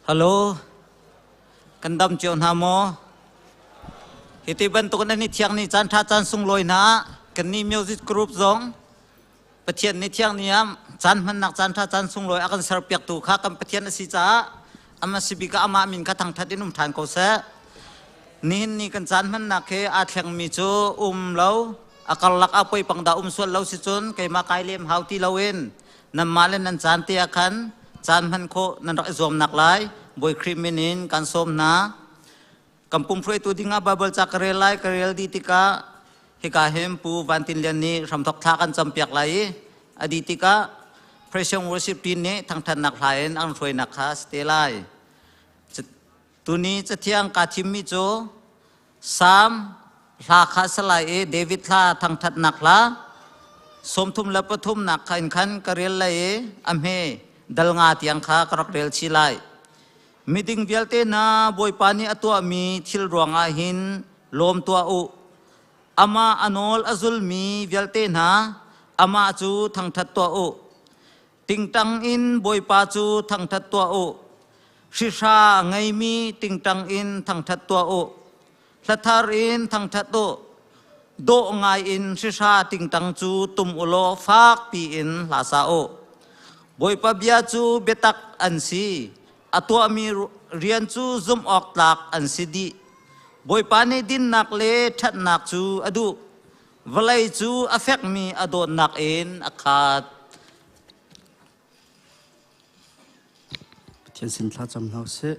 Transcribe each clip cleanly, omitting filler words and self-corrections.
Hello, kan dam cio hna maw? Hiti bantuk nan i thiang ni caan ṭha caan sunglawi hna kan nih music group zong Pathian ni thiang ni ah caan hmannak caan ṭha caan sunglawi a kan serpiaktu kha kan Pathian a si caah ama si bik ah amah min kha thangṭhat in um ṭhan ko seh. Nihin ni kan caan hmannak hi aa thlengmi cu um lo, a karlak ah poipang dah um sual lo si cun keimah kai lem hau ti loin nanmah le nan caan te ah khan caan hman khawh nan rak i zuamnak lai Bawi Khrih min in kan sawm hna. Kan pum hruaitu dingah Baibal ca ka rel lai, ka rel dih tikah hika hin Pu Van Tin Lian nih hramthok thla kan campiak lai i a dih tikah Christian Worship Team nih thangthatnak hla in an hruainak kha si te lai. Tuni cathiang kaa thimmi cu Salm hla kha a si lai i David hla thangthatnak hla 33 nak kha in khan ka rel lai i a hme dal nga tiang kha ka rak rel chih lai. Miding vialte hna Bawipa nih a tuahmi thil ruangah hin lawm tuah u. Amah a nawl a zulmi vialte hna, amah cu thangṭhat tuah u. Tingtang in Bawipa cu thangṭhat tuah u. Hrihra ngeimi tingtang in thangṭhat tuah u. Hlathar in thangṭhat u. Dawh ngai in hrihra tingtang cu tum u law fakpi in hla sa u. Bawipa bia cu biatak an si. A tuahmi rian cu zumh awk tlak an si dih. Bawipa nih dinnak le ṭhatnak cu a duh. Vawlei cu a fekmi a dawtnak in a khat. Pathian sin thlacam hna usih.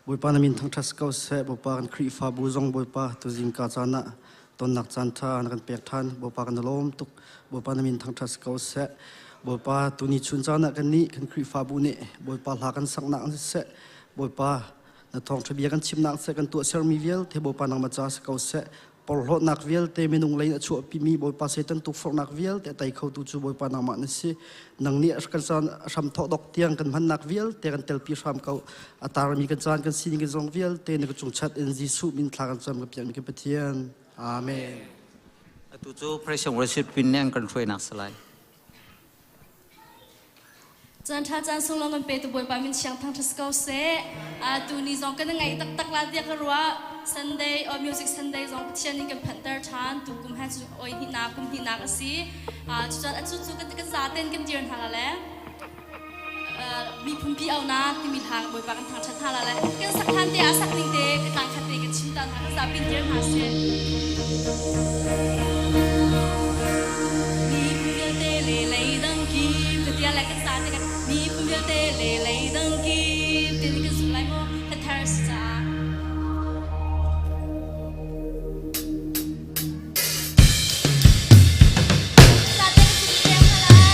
Bawipa na min thangṭhat si ko seh. Bawipa kan Khrihfabu zong Bawipa tuzing ka caan ah tonnak caan ṭha na kan pek ṭhan. Bawipa kan i lawm tuk. Bawipa na min thangṭhat si ko seh. Bawipa tuni chun caan ah kannih kan Khrihfabu nih Bawipa hla kan saknak an siseh. Bawipa na thawngṭha bia kan chimnak seh kan tuahsermi vialte Bawipa nangmah ca si ko seh. Porhlawtnak vialte minung lei in a chuahpimi Bawipa Satan tukforhnak vialte a tei khotu cu Bawipa nangmah na si. Nang nih kan caan hram thawh dok tiang kan hmannak vialte kan telpi hram ko. A tarmi kan caan kan sining kan zong vialte na ka cung chat in Jesuh min thla kan cam ka piakmi kan Pathian. Amen. Atu cu Precious Worship pin nih an kan hruainak si lai. Caan ṭha caan sung lawng kan pe tu Bawipa min chiang thang ṭha si ko seh. Tu ni zong kan ngaih taktak la tiah ka ruah. Sunday or Music Sunday zong Pathian in kan phanhter ṭhan. Tu kum he cu oi hnihnak kum hnihnak a si. Cucun atu cu kan kan zaten kan dir hna la le miphun pi aunak timi hla Bawipa kan thangṭhat hna la le kan sak hlan te ah sak ning te ka tlang khat te kan chim ta hna kan zapi dir hna sih. Miphun vialte le leidang kip ka le kan sa te kan miphun vialte le leidang kip ti kan zumh lai maw ka thar si caah. Sa te kan zumh tiang hna lai.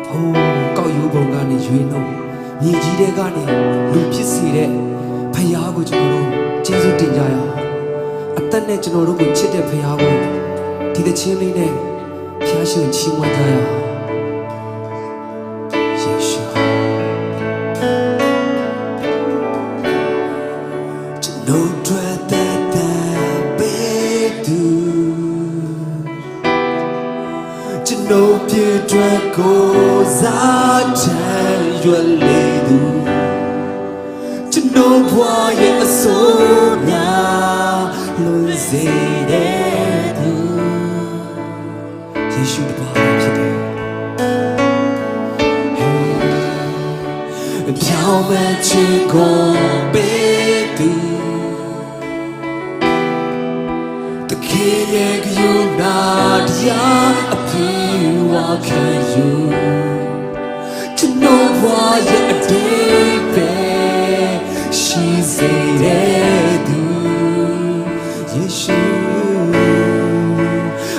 ဟိုးကောက်ယူပုံကနေရွေးနှုတ်မြေကြီးတဲ့ကနေလူဖြစ်စေတဲ့ဖယားကိုကျွန်တော်တို့ကျေးဇူးတင်ကြရအောင်အသက်နဲ့ကျွန်တော်တို့ကိုချစ်တဲ့ဖယားကိုဒီသချင်းလေးနဲ့ဖျားရှင်ချီးမွမ်းကြရအောင်ယေရှုကျွန်တော်တို့တဲ့တဲ့ပေတူ ကျွန်ုပ်ပြည့်အတွက်ကိုစားချမ်းရွက်လေသူကျွန်ုပ်ဘွားရဲ့အစိုးများလွန်စေတဲ့သူယေရှုတပါးဖြစ်တယ်ပြောင်းမချင်ကိုပေးသူ တခင်ရဲ့ကယူနာတရားအပြေဝခံယူကျွန်တော်ဘဝရဲ့အတိတ်ပဲရှိစေတဲ့သူယေရှု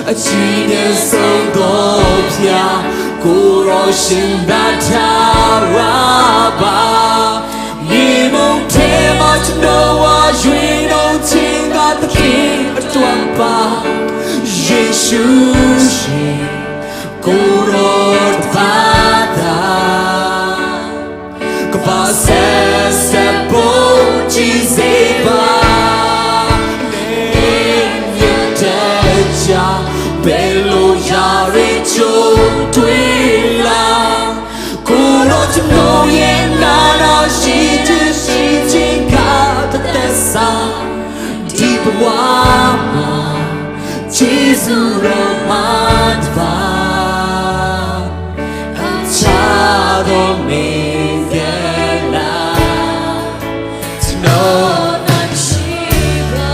အချီးနဲ့ဆုံးတော်ဖျားကိုရောရှင်သာထာရပါမြေမုန်ထဲမှာကျွန်တော်ဝါရွေတော်ချင်းကသခင်အတွက်ပါယေရှုရှင်ကိုရောသာသာကဘာဆက်ဆက်ဖို့ကြည်စေပါနေမြတ်တဲ့ချာဘယ်လိုရာရချိုးတွေ့လာကိုရောကျွန်တော်ရဲ့နာနာရှိချရှိချင်းကတသက်စာဒီဘဝမှာဂျေဇုတော်မှာတပါချာတော်မင်္ဂလာကျွန်တော် ရှိပါ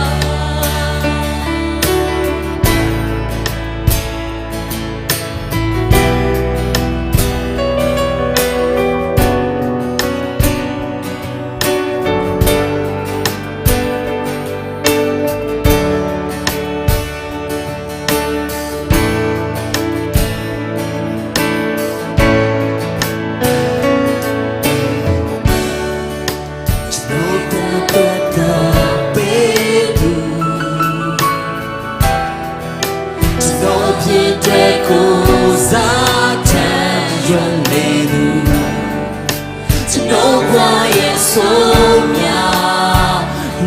ကျွန်တော်တို့တဲ့ပေးသူကျွန်တော်ဖြစ်တဲ့ကိုစားတန်ရွယ်လေသူကျွန်တော်ဘဝရဲ့ဆုံးများ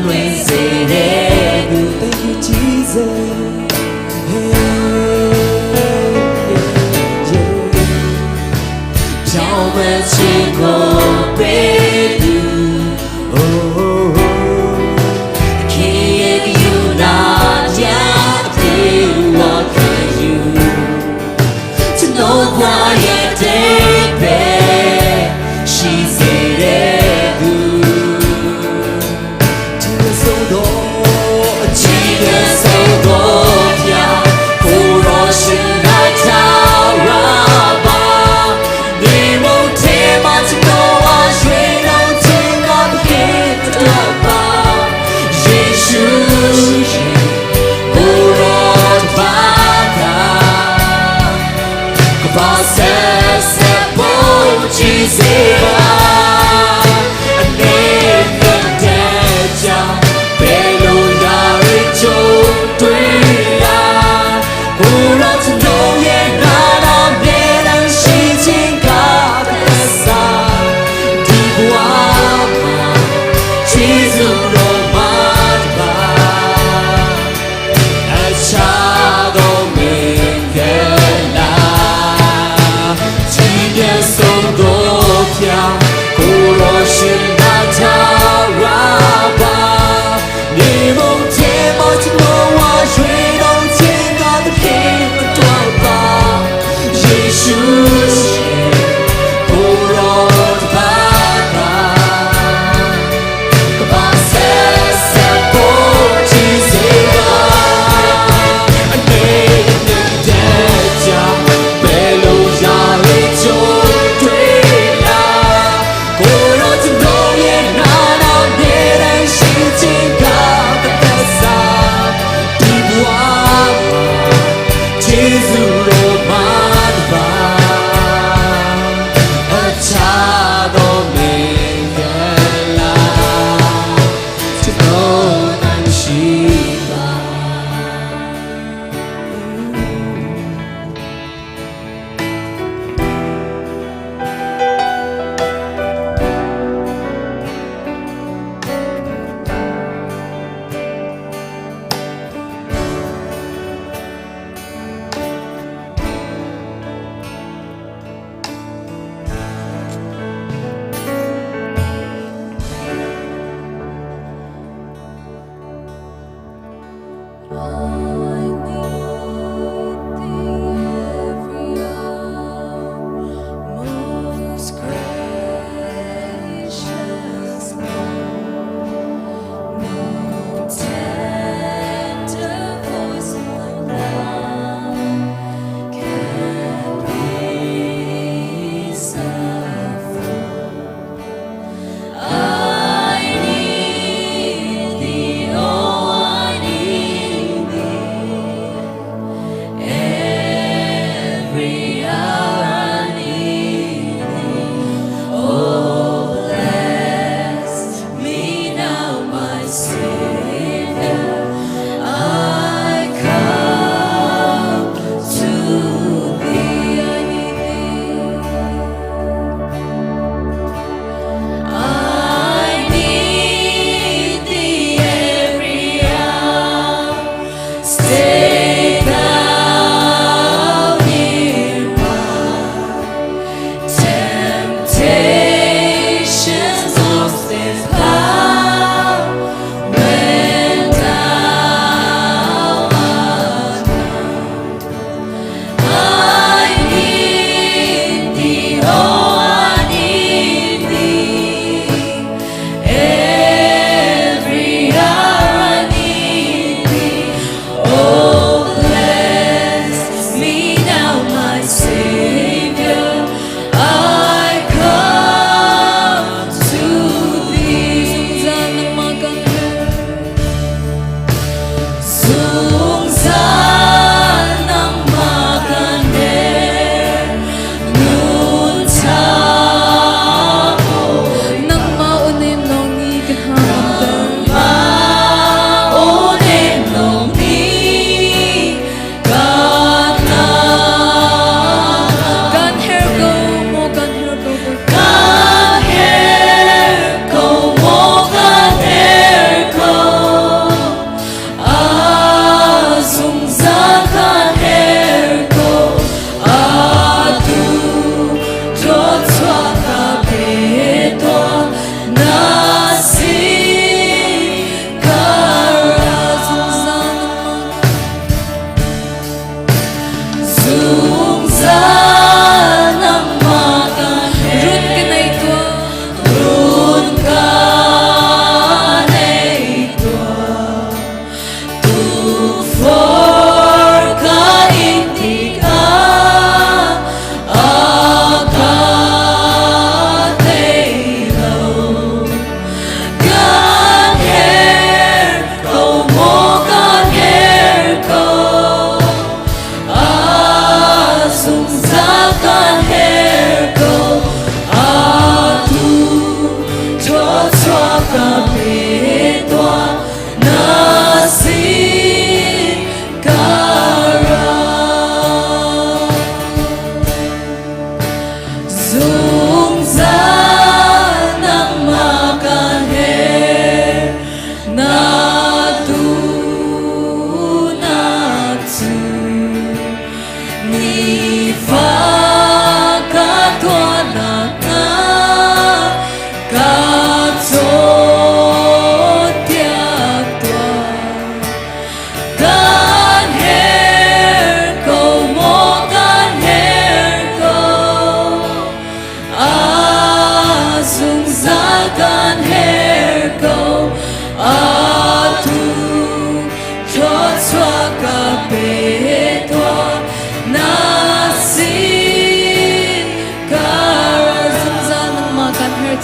လွင်စေတဲ့သူ Thank you Jesus Hey yeah yeah ကြောင်းမချင်ကိုပေးသူ Oh oh, oh ခင်ရဲ့ကယူနာတရားအပြေဝခံယူကျွန်တော်ဘဝရဲ့တဲ့ပဲရှိစေတဲ့သူချစ်ဆုံးတော့အချစ်ဆုံးတော့ပြကိုရောရှင်နာတာရပါနေမုန်ထဲမှာကျွန်တော်ဝါရွှေ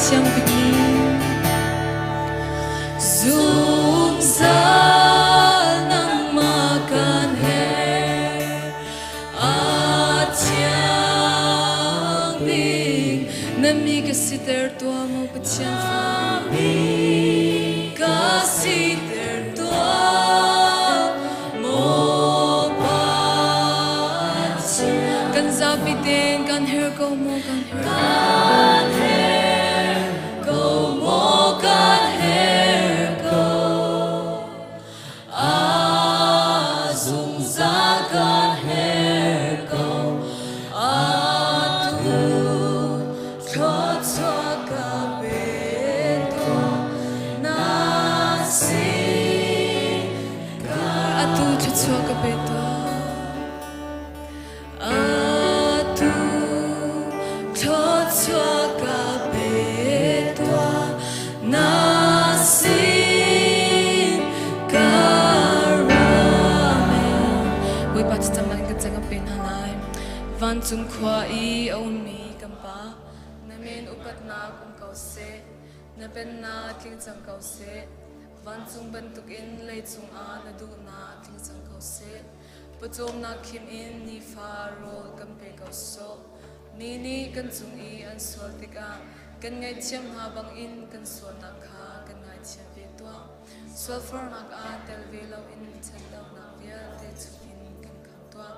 thiang bik nih Zungzal nangmah kan herh a thiang bik na mi ka siter tuah maw Pathian fa ka siter tuah maw Pathian kan zapi tein kan her ko maw kan her kan her ko maw kan her ko a zungzal kan her ko atu thluachuah ka pe tuah na sin atu thluachuah ka pe tuah Atu thluachuah ka pe tuah na sin ka ramen. Bawipa thlacamnak in kan cang ka pe hna lai. Vancung khua i a ummi kan Pa, na min upatnak um ko seh. Na pennak tling cang ko seh. Vancung bantukin leicung ah na duhnak tling cang ko seh. Pawcawmnak khim in nifa rawl kan pe ko sawh. Mi nih kan cung i an sual tikah kan ngaihthiam hna bangin kan sualnak kha kan ngaithiam ve tuah. Sualforhnak ah tel ve loin ṭhatlonak vialte chungin kan khamh tuah.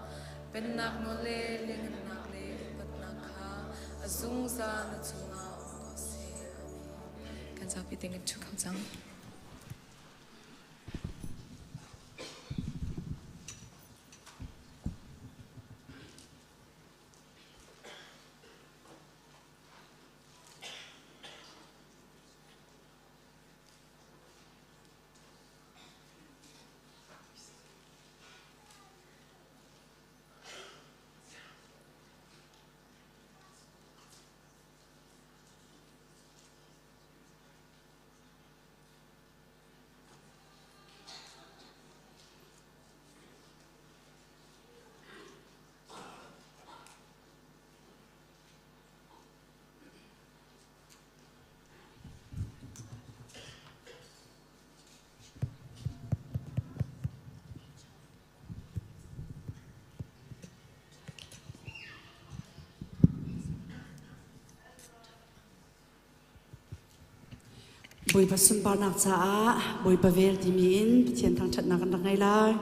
Pennak nawl le lianhngannak le upatnak kha a zungzal na cungah um ko seh. Amen. Kan zapi tein kan ṭhu kho cang. Bawipa sunparnak caah Bawipa vel timi in Pathian thangṭhatnak kan rak ngei lai.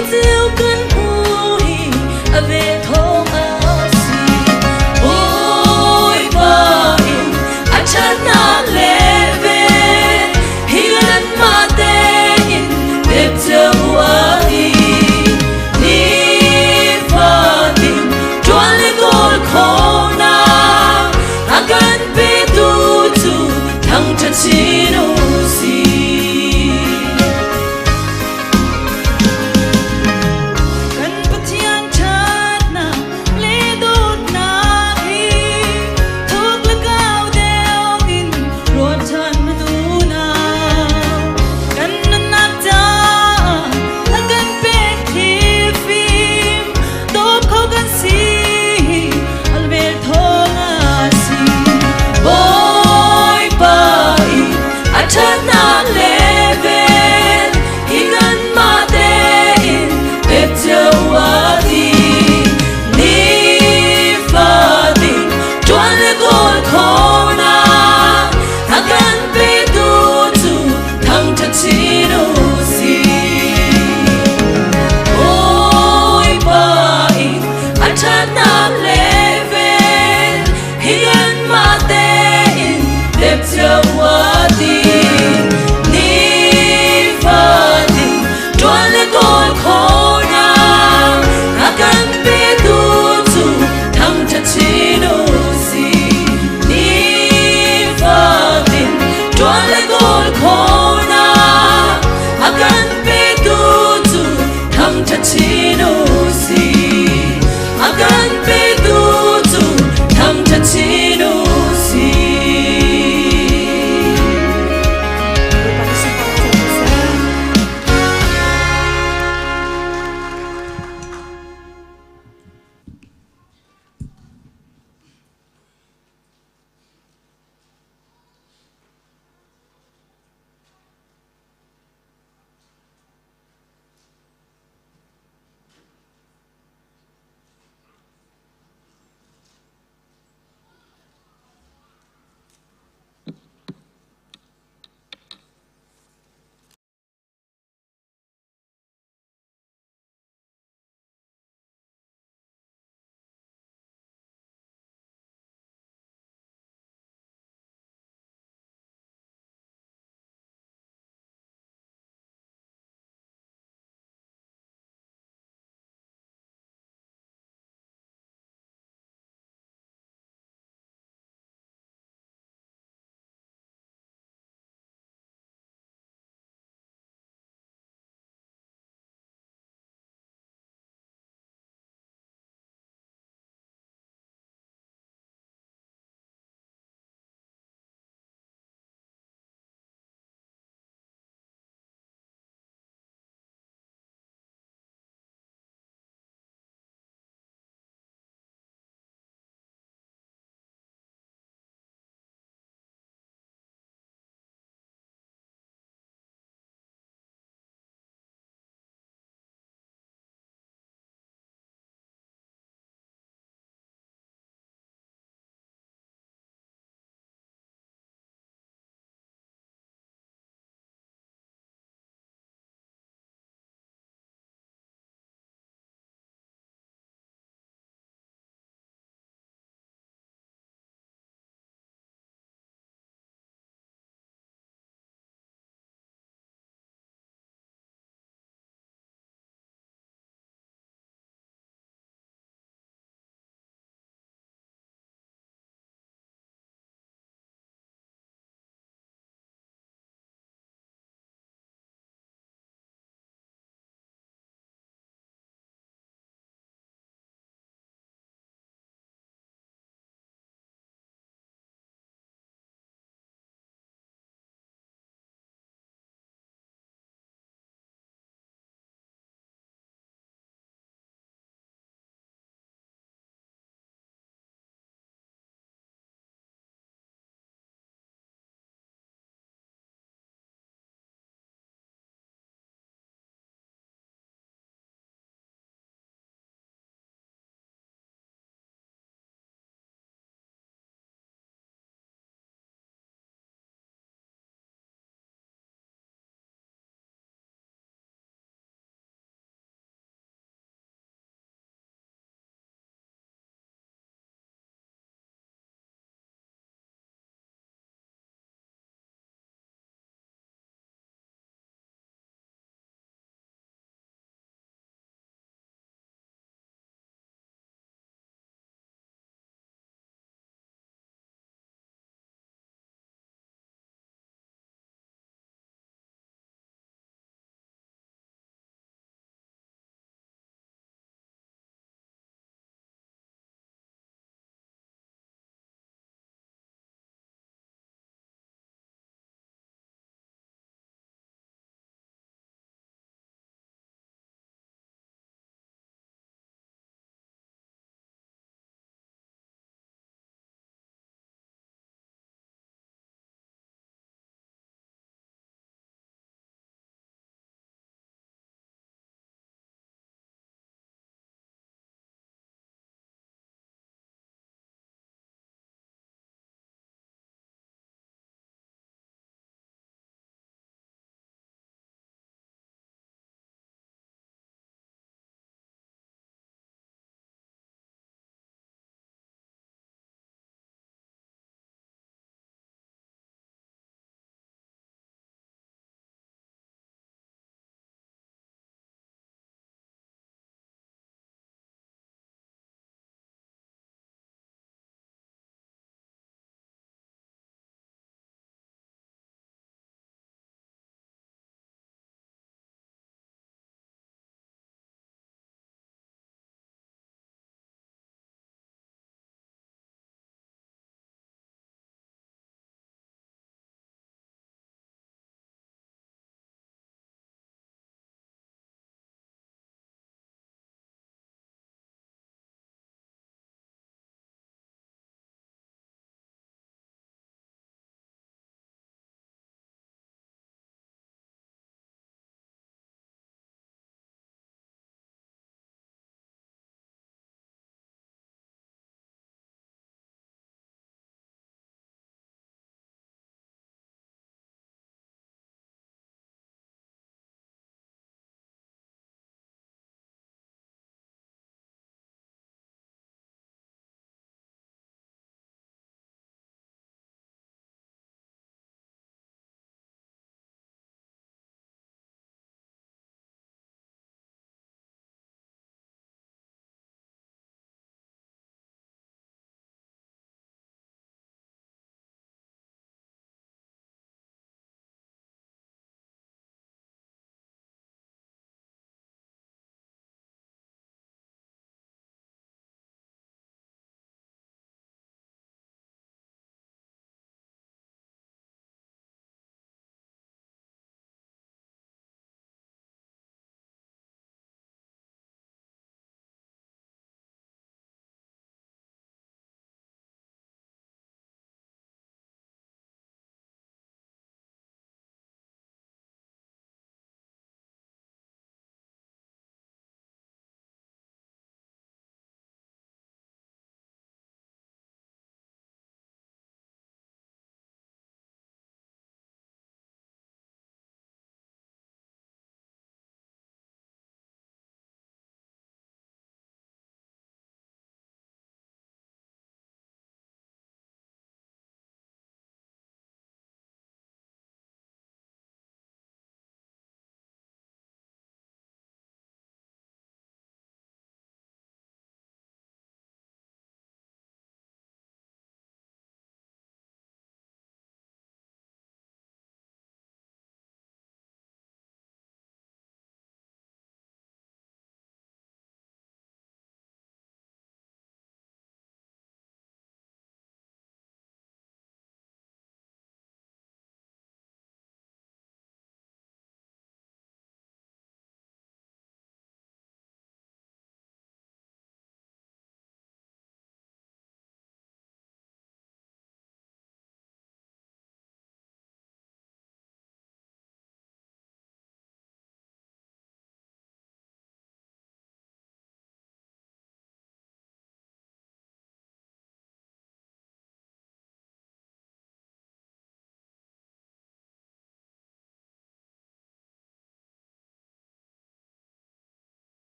Khuaceu kan hmu hi a ve thawng a si. Bawipa in a ṭhatnak le vel hi kanmah tein pek cio a ti. Nifatin ṭuan le kawl khawhnak a kan petu cu thangṭhat chin u sih. Kan Pathian ṭhat.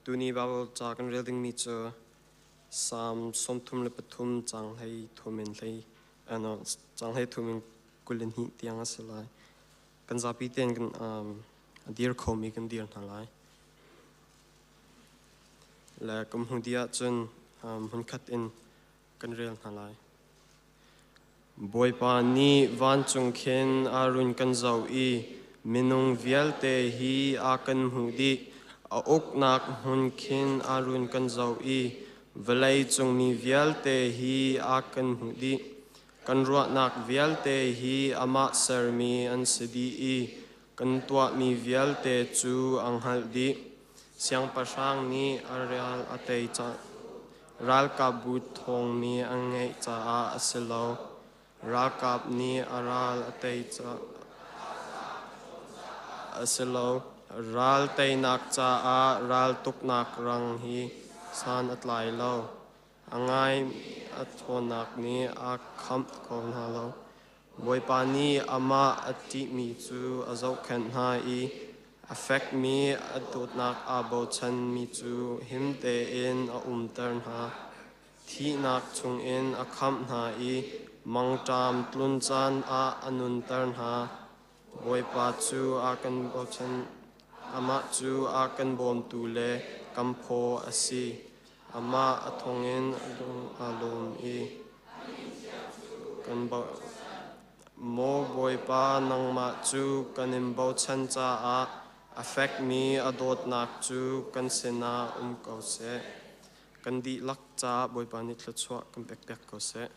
Tuni Bible ca kan rel dingmi cu Psalm 33 caang hlei thum in hlei ano caang hlei thum in 22 tiang a si lai. Kan zapi tein kan a dir khomi kan dir hna lai. Le kum hnu dih ahcun hmunkhat in kan rel hna lai. Bawipa nih vancung khin a run kan zoh i minung vialte hi a kan hmuh dih. A uknak hmun khin a run kan zoh i vawlei cung mi vialte hi a kan hmuh dih. Kan ruahnak vialte hi amah sermi an si dih i kan tuahmi vialte cu a hngalh dih. Siangpahrang nih a ral a tei Ralkapbu thawngmi an ngeih caah a si lo. Ralkap nih a ral a tei caah a si lo. Ral teinak caah raltuknak rang hi san a tlai lo. A ngai a ṭhawnnak nih a khamh ko hna lo. Bawipa nih amah a ṭihmi cu a zohkhenh hna i a fekmi a dawtnak aa bochanmi cu him tein a umter hna. Thihnak chungin a khamh hna i mangṭam tlun caan ah a nunter hna. Bawipa cu a kan bochan, amah cu a kan bawmtu le kan phaw a si. Amah a thawngin lung aa lawm i kan Maw Bawipa, nangmah cu kan in bochan caah a fekmi a dawtnak cu kan sinah um ko seh. Kan dihlak caah Bawipa nih thluachuah kan pekpiak ko seh.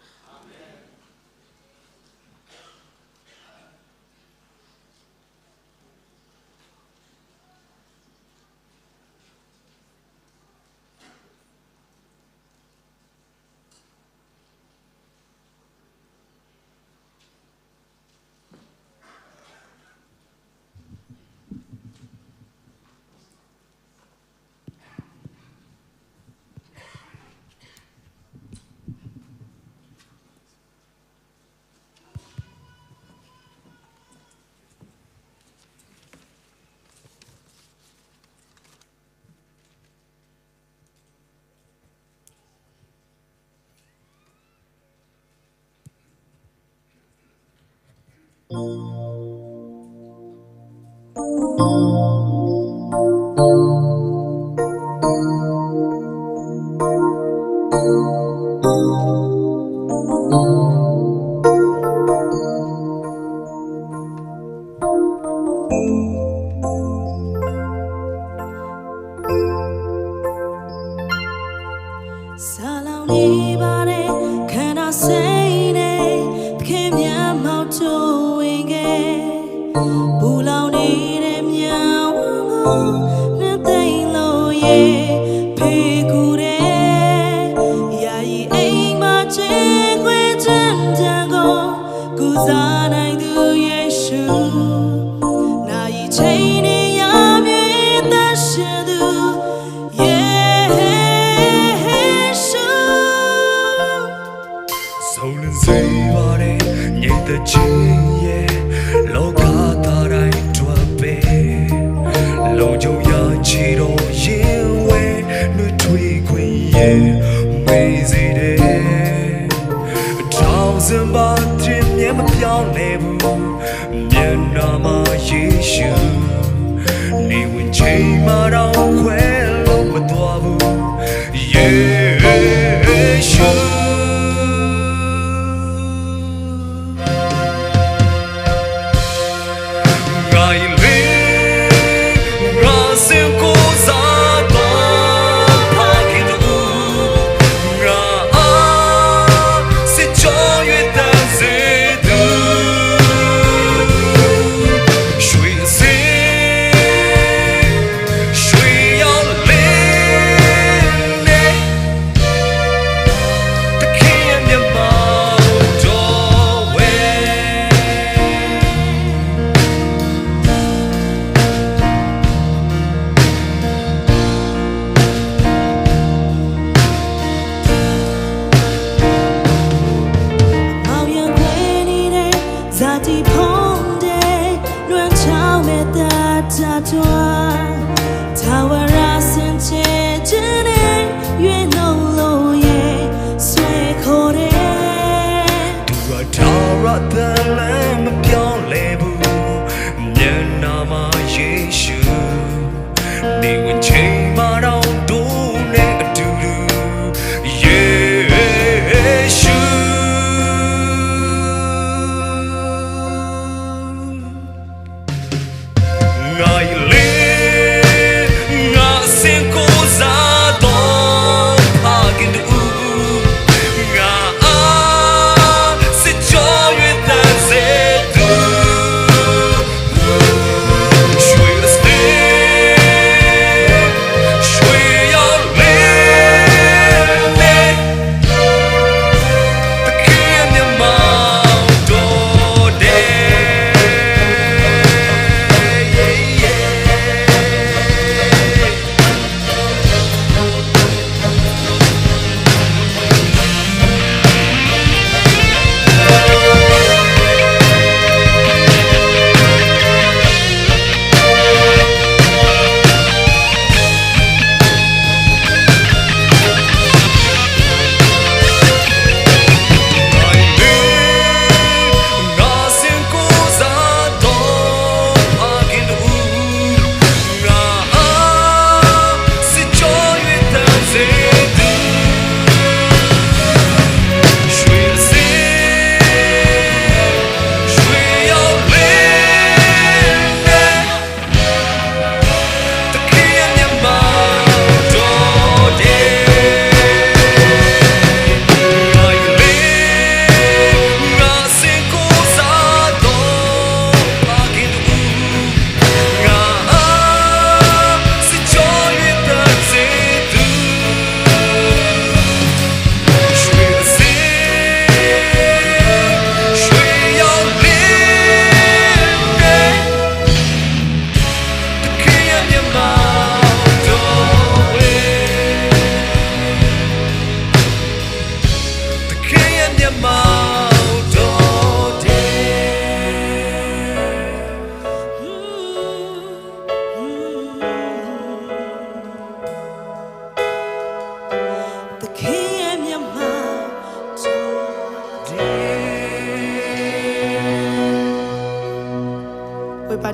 ဆာလောင်နေပါတယ်ခန္ဓာစိတ်နဲ့သခင်မြတ်မောက်တို့ဝင်ခဲ့ပူလောင်နေတဲ့မြတ်ဝန်းကိုနှစ်သိမ့်လို့ရဲ့ဖေကူတဲ့ယာယီအိမ်မှာချေခွေချမ်းတန်ကိုကုစားနိုင်သူယေရှုနာယီချိန်နေရမြည်သက်ရှင်သူယေရှု ဆုံးလင်းစေပါတယ်ညိတ်တဲ့ချင်းရဲ့လောကသားတိုင်းထွက်ပဲလုံခြုံရချီတော့ရင်ဝဲနှွထွေခွင့်ရဲ့မေးစေတယ်ထောင်စင်ပါတင်မြဲမပြောင်းလဲဘူးမျက်နှာမှာယေရှုနေဝင်ချိန်မှာတော့ခွဲလို့မတော်ဘူးယေရှု ငါ၏လေငါစင်ကိုစားတော့ဖခင်တူငါအားစစ်ကြော၍တန်စေသူရွှေစင်ရွှေရောက်လင်းနေတခင်ရဲ့မြတ်မောင်တော်ဝဲ မောင်ရခွေနေတဲ့ဇာတိဖုံးတဲ့လွမ်းချောင်းမဲ့တတ်တာတွားသာဝရ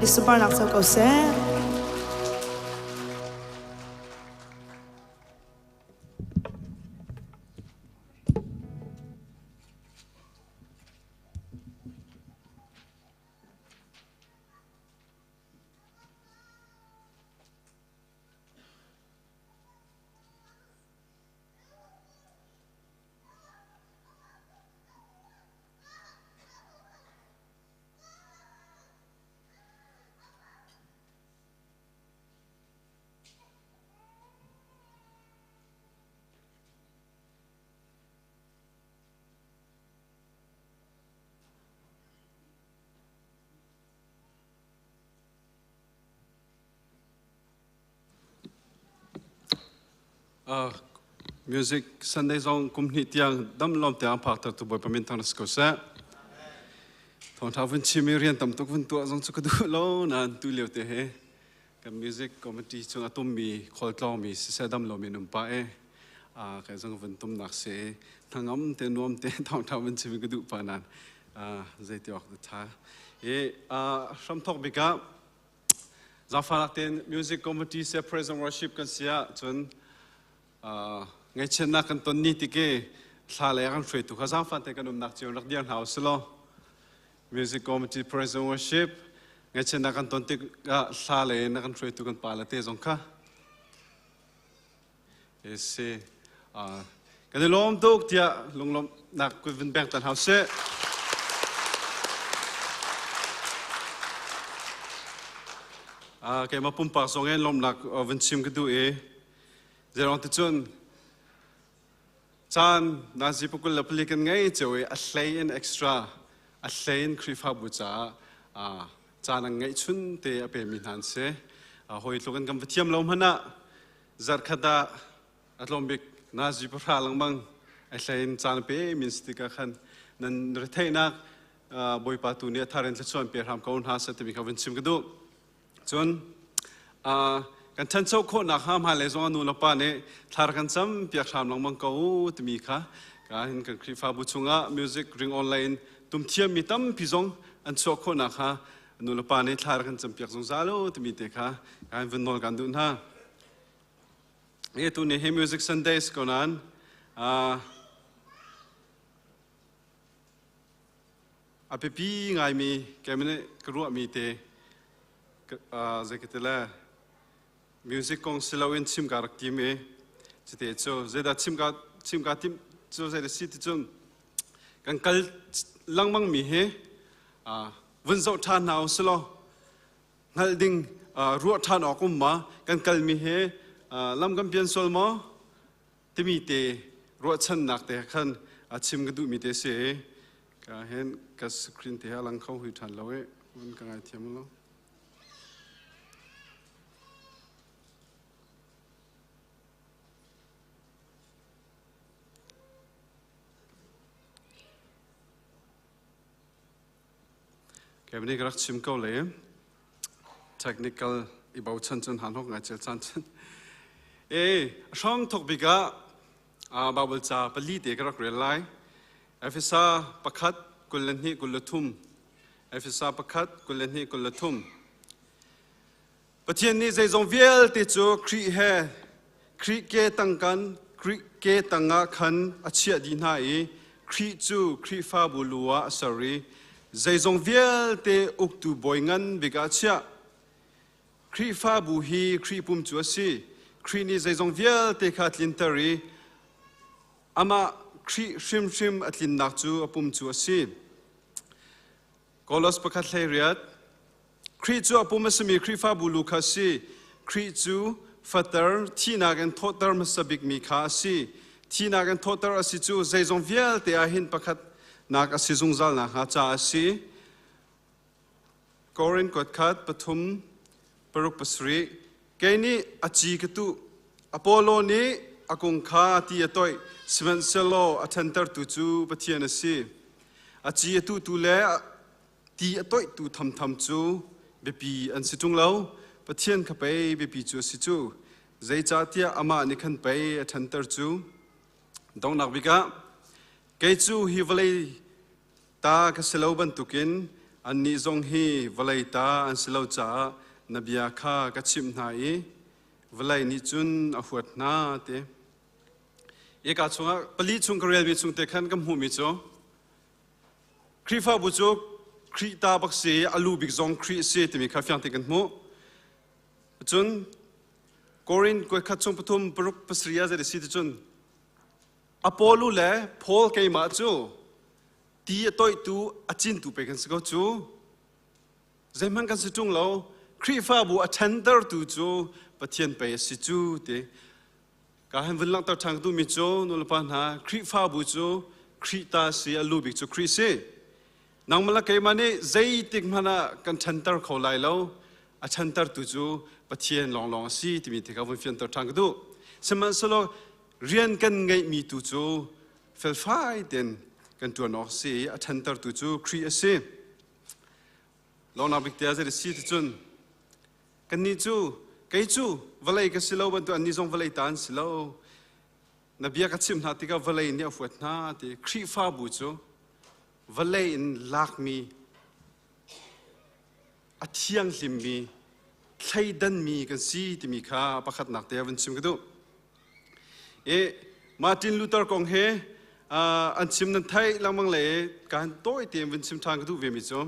Bawipa nih sunparnak co ko seh. Music Sunday zong kum hnih tiang dam lawm tiang phak ter tu Bawipa min thang si ko seh. Thawngtha vun chim i rian tam tuk vun tuah zong cu ka duh lo nain tu lio te he kan music committee chung a tummi khualtlawngmi siseh dam lomi an um pah i kai zong vun tumnak si hnangam te nuam te thawngtha vun chim ka duh pah nain zeiti awk tha i hramthok bik ah Zaangfahnak tein music committee se praise and worship kan si ah cun ngaihchiatnak kan ton ni tike thla le kan hruaitu kha zaangfah te kan umnak cio rak dir hna usih law music committee praise and worship ngaihchiatnak kan ton tik ah thla le na kan hruaitu kan pa le te zong kha si kan i lawm tuk tiah lunglawmhnak kut vun beng tan hau sih. Keimah pumpak zong in lawmhnak vun chim ka duh i zeirong ti cun caan nazi pakul le pali kan ngei cio i a hlei in extra a hlei in Khrihfabu caah caan an ngeih chun te a pemi hna an si. Hawi tluk in kan va thiam lo hmanh ah zarhkhat ah a tlawm bik nazi pahra lengmang a hlei in caan pe min si tikah khan nan retheihnak Bawipa tu nih a thar in thluachuah pe hram ko hna seh timi kha vun chim ka duh. Cun kan ṭhancho khawhnak hnga hmailei zong ah nu le pa nih thlar kan cam piak hram lengmang ko timi kha ka hin kan Khrihfabu chungah music ring online tum thiammi tampi zong an chuah khawhnak kha nu le pa nih thlar kan cam piak zungzal u timi te kha kan vun nawl kan duh hna. Hi tu ni hi Music Sundays ko nan A biapi ngaimi keimah nih ka ruahmi te zeikatile music kong si loin chim ka rak tim i cite cu zeidah chim ka chim ka timh cu zeidah si ti cun kan kal lengmang mi hi vun zoh ṭhan hna usih law hngalh ding ruah ṭhan awk um ma kan kalmi hi lam kan pian sual maw timi te ruahchannak te khan a chim ka duhmi te si ka hen ka screen te a lang kho hui ṭhan lo i un ka ngai thiam lo. Kevin ka rak chim ko le technical i bochan cun han hok ngai cel chan cun e hrang thok bik ah Bible ca pali te ka rak rel lai. Efesa pakhat 22 23. Efesa pakhat 22 23. Pathian nih zeizong vialte cu Khrih he Khrih ke tang kan Khrih ke tangah khan a chiah dih hna i Khrih cu Khrihfabu lu ah a ser i zeizong vialte uktu bawi ngan bik ah a chiah. Khrihfabu hi Khrih pum cu a si. Khrih nih zeizong vialte kha a tlinter i amah Khrih hrimhrim a tlinnak cu a pum cu a si. Kolos pakhat 18. Khrih cu a pum a simi Khrihfabu lu kha a si. Khrih cu fater thihnak in thawhter hmasa bikmi kha a si. Thihnak in thawhter a si cu zeizong vialte ah hin pakhatnak a si zungzal nakhnga caah a si. Korin kuat khat pathum paruk pasarih. Kei nih a ci ka tuh, Apollo nih a kung kha ti a toih, sihmanhsehlaw a ṭhantertu cu Pathian a si. A ci a tuhtu le ti a toihtu thamtham cu biapi an si ṭung lo, Pathian kha pei biapi cu a si cu. Zeicahtiah amah nih khan pei a ṭhanter cu. Donghnak bik ah, kei cu hi vawlei ta ka si lo bantukin Annih zong hi vawlei ta an si lo caah na bia kha ka chimh hna i vawlei nih cun a huat hna ti. Eka chungah pali chung ka relmi chung te khan ka hmuhmi cu Khrihfabu cu Khrih ta bak si a lu bik zong Khrih si timi kha fiang tein kan hmuh. Cun Korin kuaikhat chung pathum paruk pasarih ah zei si ti cun Apollo le Paul keimah cu ti a toihtu a cintu pe kan si ko cu. Zeihmanh kan si ṭung lo. Khrihfabu a ṭhentertu cu Pathian pei a si cu ti. Ka han vun langhter ṭhan ka duhmi cu nulepa hna Khrihfabu cu Khrih ta si a lu bik cu Khrih si. Nangmah le keimah nih zeitik hmanh ah kan ṭhenter kho lai lo. A ṭhentertu cu Pathian lawnglawng a si timi te kha vun fianter ṭhan ka duh. Sihmanhsehlaw rian kan ngeihmi tu cu felfai tein kan ṭuan awk a si i a ṭhentertu cu Khrih a si. Lawngnak bik te ah zei si ti cun kannih cu kei cu vawlei ka si lo bantuk annih zong vawlei ta an si lo. Na bia ka chimh hna tikah vawlei nih a huat hna ti Khrihfabu cu vawlei in lakmi a thianghlimmi thleidanmi kan si timi kha pakhatnak te ah vun chim ka duh. I Martin Luther kong he an chim nan theih lengmang le kan tawi tein vun chim ṭhan ka duh ve mi cu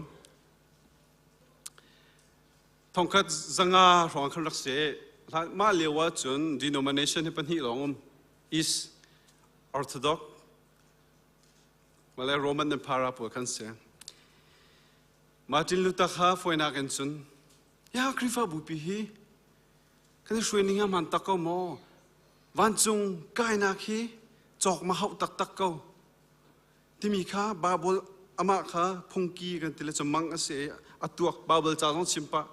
thongkhat zanga hrawng khan rak si. Mah lio ah cun denomination hi pahnih lawng um East Orthodox male Roman Empire pawl khan si. Martin Luther kha fawinak in cun ya Khrihfabu pi hi kan i hruai ning a hmaan tak ko maw? Vancung kainak hi cawk ma hauh taktak ko timi kha Bible amah kha phungki kan ti le cu mang a si i a tuak Bible ca zong chim pah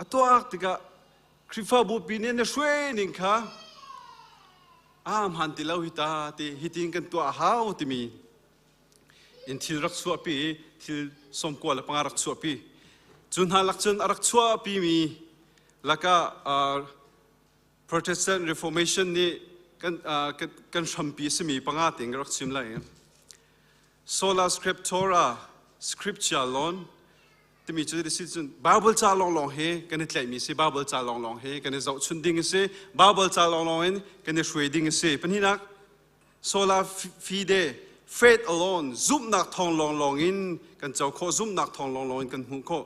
a tuak tikah Khrihfabu pi nih na hruai ning kha a hmaan ti lo hi ta ti hitin kan tuah a hau timi in thil rak chuahpi i thil 95 rak chuahpi. Cu hna lak cun a rak chuahpimi lakah Protestant Reformation nih kan, kan, kan hrampi a simi panga tein ka rak chim lai. Sola Scriptura, Scripture alone, timi cu si cun Bible ca lawnglawng hi kan i tlaihmi si, Bible ca lawnglawng hi kan i zohchun ding a si, Bible ca lawnglawng in kan i hruai ding a si. Pahnihnak, Sola fide, faith alone, zumhnak thawng lawnglawng in kan co khawh, zumhnak thawng lawnglawng in kan hmuh khawh.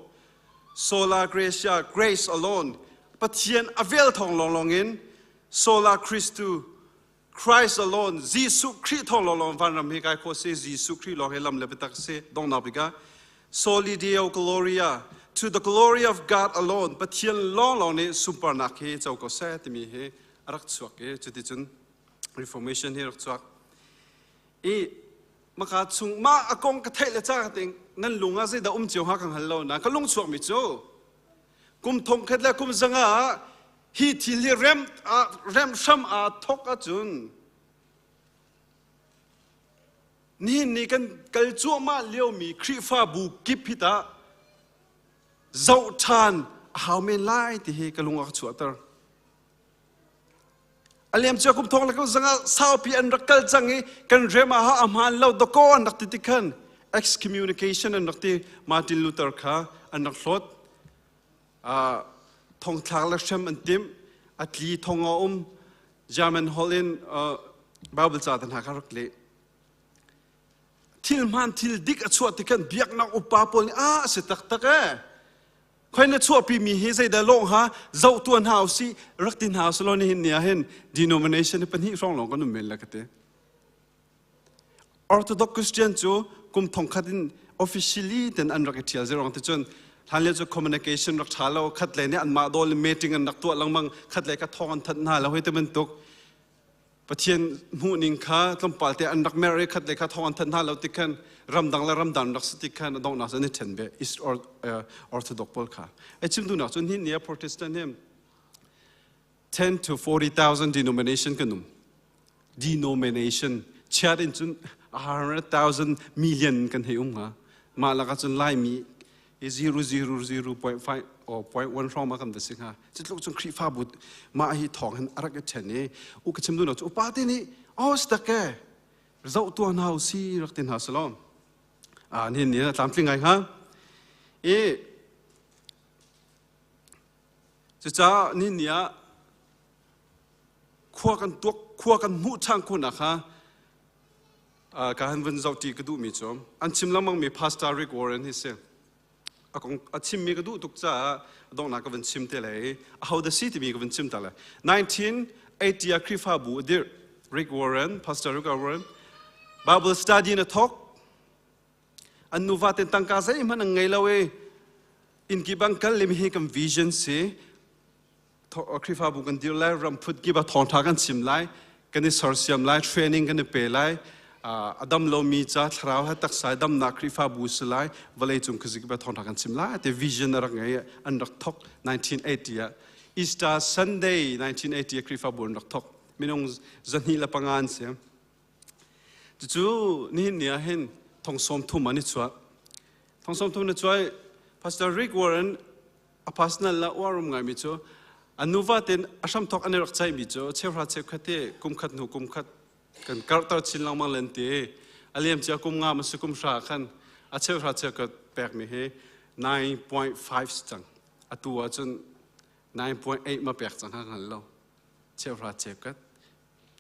Sola gratia, grace alone, Pathian a vel thawng lawnglawng in Sola Christu, Christ alone, Jesuh Khrih thawng lawnglawng vanram hi kai khawh si, Jesuh Khrih lawng hi lam le biatak si, donghnak bik ah Soli Deo Gloria, to the glory of God alone, Pathian lawnglawng nih sunparnak hi co ko seh timi hi a rak chuak i cuticun Reformation hi rak chuak. I maka chung ma a kong ka theih le ca ting nan lung ah zeidah um cio hnga ka hngal lo na ka lung chuak mi cu kum thong khat le kum zanga ah hi thil hi rem rem hram aa thok ahcun nihin ni kan kal cuahmah liomi Khrihfabu kip hi tah zoh ṭhan a hau men lai ti hi ka lung a ka chuahter. A liamcia kum thong le kum zanga saupi an rak kal cang i kan rem ah a hmaan lo dakaw an rak ti ti khan excommunication an rak ti Martin Luther kha an rak hlawt. Thongthlak le hrem an timh a tli thong a um German holh in Bible ca te hna kha rak leh. Thil hmaan thil dik a chuah ti khan biaknak upa pawl nih a si taktak ee Khoi na chuahpi mi hi zeidah lawng ha zoh tuan hna usih rak ti hna usih law nihin ni ah hin denomination hi pahnih hrawng lawng kan um men la ka ti. Orthodox Christian cu kum thongkhat in officially ten an rak i ṭhial zerong ti cun hlan lio cu communication rak ṭha lo khat le nih anmah dawl in meeting an rak tuah lengmang khat le kha thawng an thanh hna lo hei ti bantuk Pathian hmuhning kha tlawmpal te an rak mer i khat le kha thawng an thanh hna lo ti khan ramdang le ramdang rak si ti khan a donghnak cu an i ṭhen ve East Orthodox pawl kha. Ai chim duhnak cu nihin ni ah Protestant hi 10 to 40,000 denomination kan um. Denomination chiat in cun 100,000 million kan hei um hnga. Mah lakah cun Laimi i 000.5 or 0.1 hrawng ma kan va si hnga cutluk cun Khrihfabu mah hi thawng hin a rak i ṭhen i u ka chim duhnak cu upa te nih oh si tak e zoh tuah hna u si rak ti hna si law a nihin ni a tlamtling ngai hnga. I cucaah ni ni ah khua kan tuak khua kan hmuh ṭhan khawhnak kha ka han vun zoh ṭi ka duhmi cu an chim lengmang mi Pastor Rick Warren hi si. A kong a chimmi ka duh tuk caah donghnak ka vun chim te lai. Aho dah si timi ka vun chim ta lai. 1980 ah Khrihfabu a dirh. Rick Warren, Pastor Rick Warren, Bible study na thawk. An nuva ten tangka zeihmanh an ngei lo i inn kip an kal i hi kan vision si. Khrihfabu kan dir lai, ram phut kip ah thawngṭha kan chim lai, kan i sersiam lai, training kan i pe lai, a dam lomi ca thlarau he taksa damnak Khrihfabu si lai, vawleicung khuazikip ah thawngṭha kan chim lai ti vision a rak ngei an rak thok 1980 ah. Easter Sunday 1980 ah Khrihfabu an rak thok. Minung 205 an si. Cucu nihin ni ah hin thong sawm thum an i chuah. Thong sawm thum na chuai Pastor Rick Warren a personal la uarum ngaimi cu an nuva ten a hramthok an i rak ceihmi cu cheuhra cheukhat hi kum khat hnu kum khat kan karhter chin lengmang len ti a liam cia kum nga masu kum hra khan a cheuhra cheukhat pekmi hi 9.5 cang atu ahcun 9.8 ma pek cang ha hngal lo cheuhra cheukhat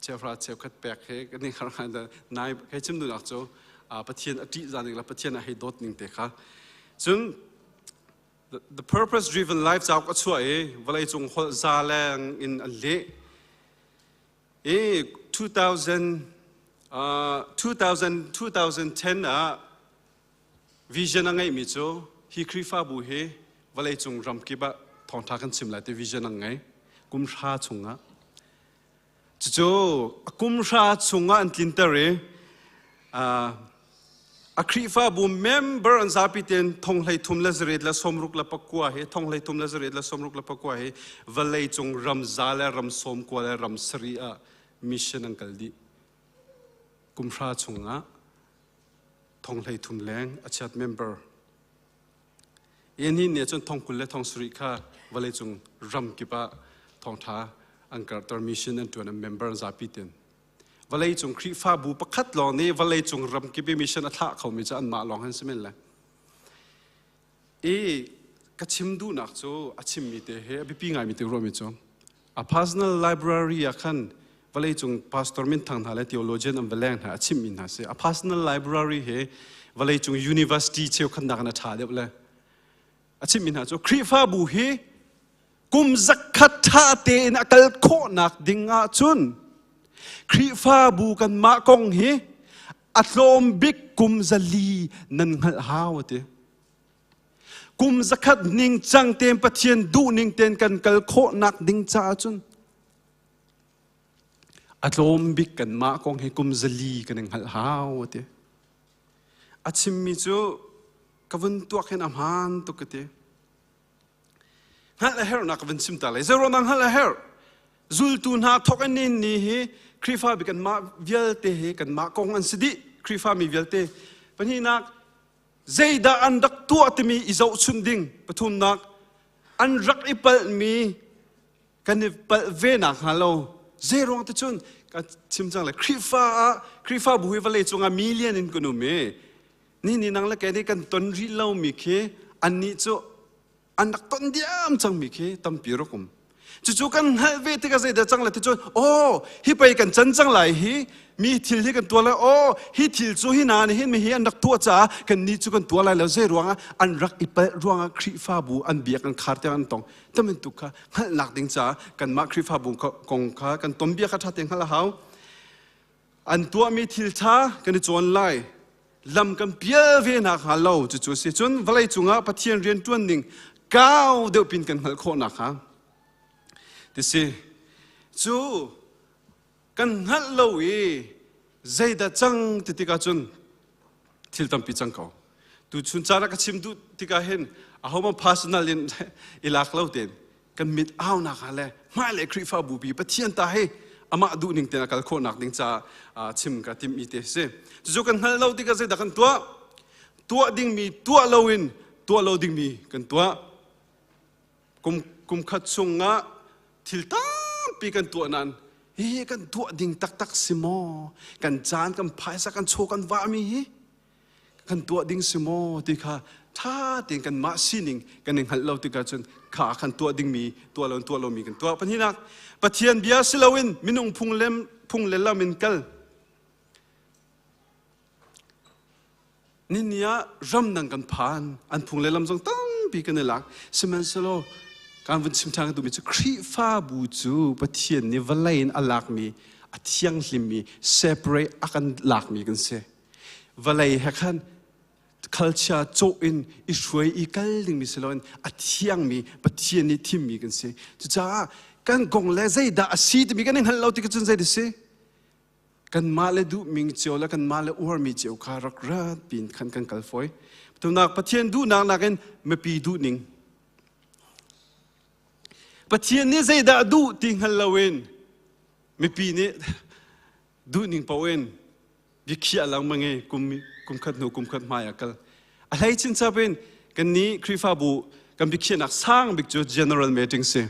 cheuhra cheukhat pek hi kan i har ngai nai hei chim duhnak cu Pathian a ṭih za ning le Pathian a hei dawt ning te kha cun The Purpose Driven Life cauk a chuah i vawleicung holh za leng in an leh. I 2000, 2000, 2010 ah vision a ngeihmi cu hi Khrihfabu hi vawleicung ramkip ah thawngṭha kan chim lai ti vision an ngei. Kum hra chungah. Cucu a kum hra chungah an tlinter i a Khrihfabu member an zapi tein thong hlei thum le zaret le sawmruk le pakua hi thong hlei thum le zaret le sawmruk le pakua hi vawlei cung ram za le ram sawm kua le ram sarih ah mission an kal dih. Kum hra chungah thong hlei thum leng a chiat member. Hi nih cun thong 20 le thong sarih kha vawleicung ram kip ah thawngṭha an karhter mission an ṭuan an member an zapi ten. Vawleicung Khrihfabu pakhat lawng nih vawleicung ram kip i mission a thlah khomi cu anmah lawng han si men lai. I ka chim duhnak cu a chimmi te he a biapi ngaimi te ruahmi cu a personal library ah khan vawleicung pastor minthang hna le theologian an va leng hna a chimmi hna si a personal library he vawleicung university cheukhatnak in a ṭha deuh le a chimmi hna cu Khrihfabu hi kum zakhat ṭha tein a kal khawhnak ding ahcun Khrihfabu kanmah kong hi a tlawm bik kum 400 nan hngalh hau a ti. Kum zakhat ningcang tein Pathian duh ning tein kan kal khawhnak ding caah cun a tlawm bik kanmah kong hi kum 400 kan i hngalh hau a ti. A chimmi cu ka vun tuak hin a hmaan tuk ka ti. Hngalh a herhnak ka vun chim ta lai. Zeiruang dah hngalh a herh? Zultu hna thawk in ni ni hi Khrihfa bi kanmah vialte hi kanmah kong an si dih. Khrihfa mi vialte. Pahnihnak zeidah an rak tuah timi i zohchunh ding. Pathumnak an rak i palhmi kan i palh ve nak hnga lo zeiruang te cun ka chim cang le Khrihfa ah Khrihfabu hi vawlei cungah million in kan um i ni ni nang le kei nih kan ton rih lomi khi annih cu an rak ton diam cangmi khi tampi rak um cucu kan hngalh ve tikah zeidah cang le ti cun aw hi pei kan can cang lai hi mi thil hi kan tuah lai aw hi thil cu hi na nih hin mi hi an rak tuah caah kan nih cu kan tuah lai lo zei ruangah an rak i palh ruangah Khrihfabu an biak an khar tiang an tong tamin tuk kha hngalhnak ding caah kanmah Khrihfabu kong kha kan ton bia kha ṭha tein hngalh a hau. An tuahmi thil ṭha kan i cawn lai. Lam kan pial ve nak hnga lo cucu a si. Cun vawlei cungah Pathian rian ṭuan ning kau deuh pin kan hngalh khawh nakhnga ti si. Cu kan hngalh lo i zeidah cang ti tikah cun thil tampi cang ko. Tuchun caan ah ka chim duh tikah hin ahohmanh personal in i lak lo tein kan mit aunak ah le hmailei Khrihfabu pi Pathian ta hi amah duh ning tein a kal khawhnak ding caah chim ka timh mi te si. Cucu kan hngalh lo tikah zeidah kan tuah? Tuah dingmi tuah loin tuah lo dingmi kan tuah. Kum kum khat chungah thil tampi kan tuah nain hihi kan tuah ding taktak si maw? Kan caan, kan phaisa, kan chaw kan vahmi hi kan tuah ding si maw ti kha Tha tein kan mah sining kan i hngalh lo tikah cun kha khan tuah dingmi tuah lo tuah lomi kan tuah. Pahnihnak, Pathian bia si loin minung phung le phung le lam in kal. Nini ah ramdang kan phan, an phung le lam zong tampi kan i lak. Sihmanhsehlaw kan vun chim ṭhan ka duhmi cu Khrihfabu cu Pathian nih vawlei in a lakmi, a thianghlimmi, separate a kan lakmi kan si. Vawlei he khan culture cawh in i hruai i kal dingmi si loin a thiangmi Pathian nih thimmi kan si. Cucaah kan kong le zeidah a si timi kan i hngalh lo tikah cun zei si? Kanmah le duhming cio le kanmah le uarmi cio kha rak rat pin khan kan kal fawi. Tunak Pathian duhnak nakin mipi duhning. Pathian nih zeidah duh ti hngal loin mipi nih duhning paoh in biakhiah lengmang i kum kum khat hnu kum khat hmai ah kal. A hlei chinchap in kan nih Khrihfabu kan biakhiahnak sang bik cu general meeting si.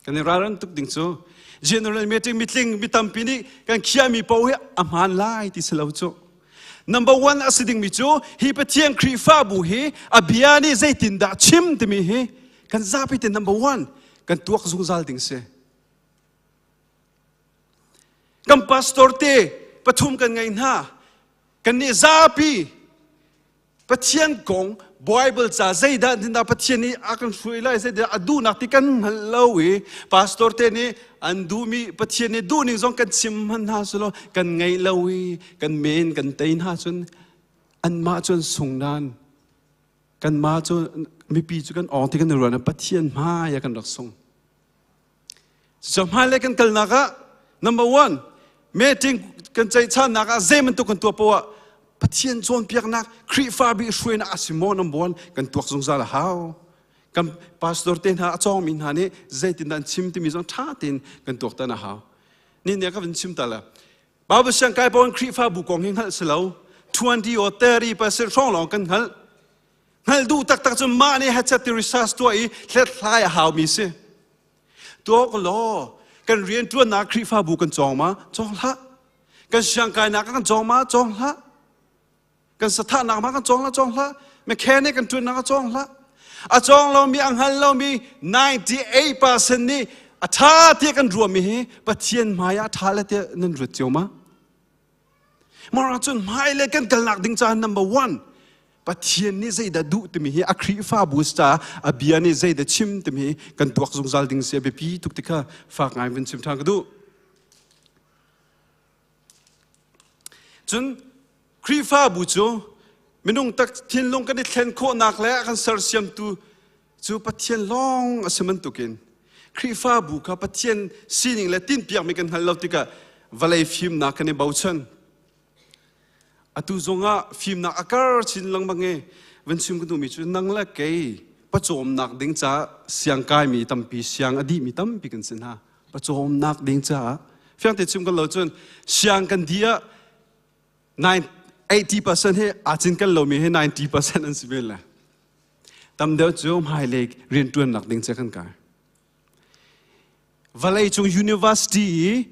Kan i ralrin tuk ding cu general meeting mitling mi tampi nih kan khiahmi paoh hi a hmaan lai ti si lo cu. Number one a si dingmi cu hi Pathian Khrihfabu hi a bia nih zeitindah chim timi hi kan zapi te number one kan tuak zungzal ding si. Kan pastor te pathum kan ngei hna. Kan nih zapi Pathian kong Bible ca zeidah dah Pathian nih a kan hruai lai zeidah a duhnak ti kan hngalh lo i pastor te nih an duhmi Pathian nih duhning zong kan chim hman hna sulaw kan ngei lo i kan men kan tei hna cun anmah cun sungnan kanmah cu mipi cu kan awng ti kan i ruah Pathian hmai ah kan rak sung. Cu hmailei kan kalnak ah number one meeting kan ceihchannak ah zei bantuk kan tuah poah Pathian cawnpiaknak Khrihfa bi hruainak a si maw number one kan tuak zungzal a hau. Kan pastor te hna a cawngmi hna nih zeitindah an chim timi zong ṭha tein kan tuaktan a hau. Ni ne ka van chim ta le Bible siang kai pawn Khrihfabu kong hi hngalh si lo 20 or 30% hrawng lawng kan hngalh. Hngalh duh taktak cu mah nih hechet ti research tuah i hlethlai a haumi si. Tuak law kan rianṭuannak Khrihfabu kan cawng ma? Cawng hlah. Kan siangkainak kan cawng ma? Cawng hlah. Kan sathahnak ma kan cawng lah? Cawng hlah. Mechanic kan ṭuannak a cawng hlah. A cawng lomi, a hngal lomi 98% nih a ṭha tiah kan ruahmi hi Pathian hmai ah ṭha le tiah nan ruat cio ma? Mara cun hmailei kan kalnak ding caah number one Pathian nih zeidah duh timi hi a Khrihfabu caah a bia nih zeidah chim timi hi kan tuak zungzal ding si a biapi tuk ti kha fak ngai vun chim ṭhan ka duh. Cun Khrihfabu cu minung tak thinlung kan i thlen khawhnak le a kan sersiamtu cu Pathian lawng a si bantukin Khrihfabu kha Pathian sining le tinhpiakmi kan hngalh lo tikah vawlei fimnak kan i bochan. Atu zongah fimnak a kar chin lengmang i van chim ka duhmi cu nang le kei pawcawmnak ding caah siang kaimi tampi, siang a dihmi tampi kan si hna. Pawcawmnak ding caah fiang te chim kan lo cun siang kan dih ah 80% hi aa cinken lomi hi 90% an si ve le. Tam deuh cu hmailei rianṭuannak ding cu kan kai. Vawleicung university i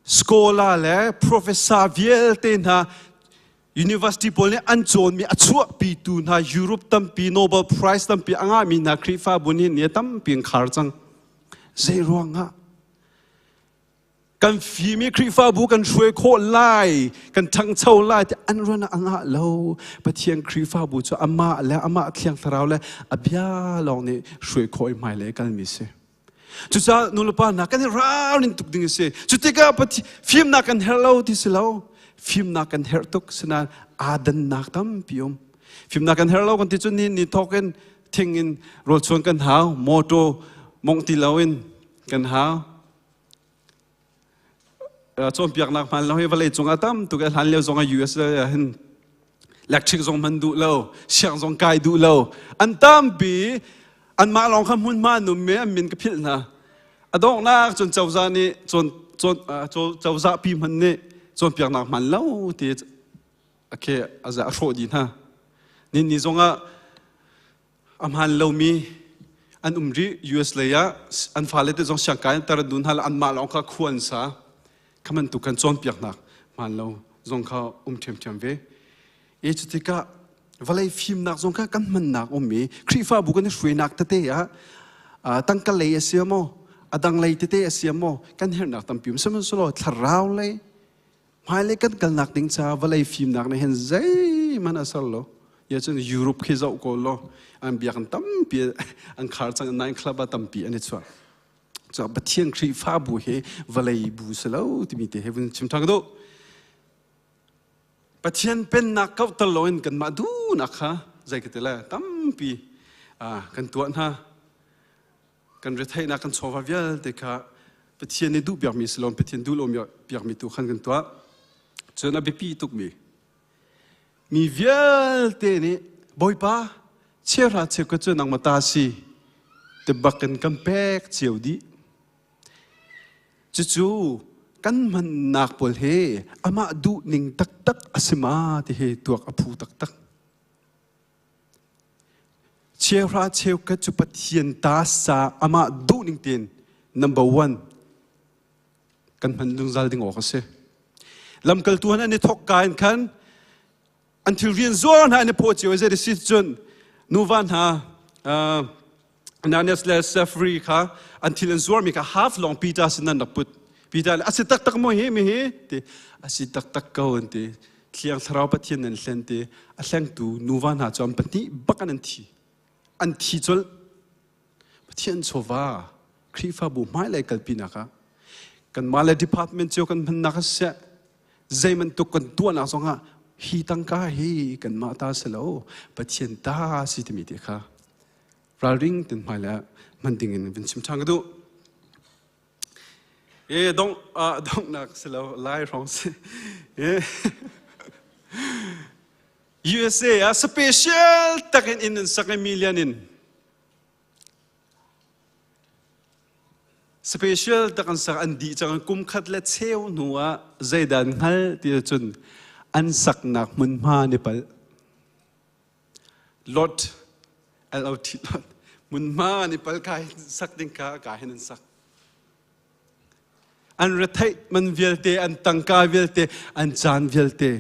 scholar le professor vialte hna university pawl nih an cawnmi a chuahpitu hna Europe tampi Nobel Prize tampi a ngahmi hna Khrihfabu nih ni tampi an khar cang. Zei ruangah? Kan fim i Khrihfabu kan hruai khawh lai, kan ṭhangcho lai ti an ruan ah a ngah lo. Pathian Khrihfabu cu amah le amah Thiang Thlarau le a bia lawng nih hruai khawh i hmailei kalmi si. Cucaah nulepa hna kan i ralrin tuk ding a si. Cu tikah fimnak kan herh lo ti si lo. Fimnak kan herh tuk sinain aa dannak tampi um. Fimnak kan herh lo kan ti cu ni ni thawk in thing in rawlchuan kan hau, motor mongh ti loin kan hau. Cawnpiaknak hman lo hi vawlei cungah tam tuk hlan lio zong ah US ah hin electric zong hman duh lo, siang zong kai duh lo. An tampi anmah lawng kha hmunhma an um i an min ka philh hna. A donghnak cun cozah nih cawn cawn cozah pi hman nih cawnpiaknak hman lo ti okay a a hrawh dih hna. Ni ni zongah a hmaan lomi an um rih US lei ah an fale te zong siangkai an tar an dun hna anmah lawng kha khua an sa kha bantuk kan cawnpiaknak hmaan lo zong kha um ṭhiamṭhiam ve. E cu tikah. Vawlei fimnak zong kha kan hmannak um i Khrihfabu kan i hruainak tete ah tangka lei a si maw, a dang lei tete a si maw, kan herhnak tampi um. Sihmanhsehlaw thlarau lei hmailei kan kalnak ding caah vawlei fimnak nih hin zeihmanh a ser lo. Ya cun Europe khi zoh ko law an biakinn tampi an khar cang nine club ah tampi an i chuah. Cu Pathian Khrihfabu hi vawlei bu si lo timi te he vun chim ṭhan ka duh. Pathian pennak kauhter loin kanmah duhnak kha zei ka ti le tampi kan tuah hna. Kan retheihnak kan chawva vialte kha Pathian nih duh piakmi si loin Pathian duh lo piakmi tu khan kan tuah. Cun a biapi tukmi mi vialte nih Bawipa cheuhra cheukhat cu nangmah ta si ti bakin kan pek cio dih. Cucu kan hmannak pawl hi amah duhning taktak a si ma ti hi tuak a phu taktak. Cheuhra cheukhat cu Pathian ta sa amah duhning tein number one kan hman zungzal ding awk a si. Lamkaltu han an i thawk ka in khan an thil rian zuar hna an i phaw cio zei si cun nuva hna Ananias le Sapphira kha an thil an zuarmi kha half long Peter sin an rak put. Peter le a si taktak maw hi mi hi ti a si taktak ko an ti. Thiang Thlarau Pathian an hlen ti a hlengtu nuva hna cu an pahnih bak an thi. An thi colh. Pathian chawva Khrihfabu hmailei kalpinak ah kanmah le department cio kan hmannak ah siseh zei bantuk kan tuahnak zongah hi tangka hi kanmah ta si lo Pathian ta si timi te kha ralring ten hmailei ah hman ding in vun chim ṭhan ka duh. E dong donghnak si lo lai hrawng si. E USA ah special takin inn an sak i million in Special tak an sak an dih cang kum khat le cheu hnu ah zeidah an hngal ti ahcun an saknak hmunhma ni palh. Lot L-O-T lot hmunhma ni pal ka hin sak ding ka ka hin an sak. An retheih man vialte, an tangka vialte, an caan vialte.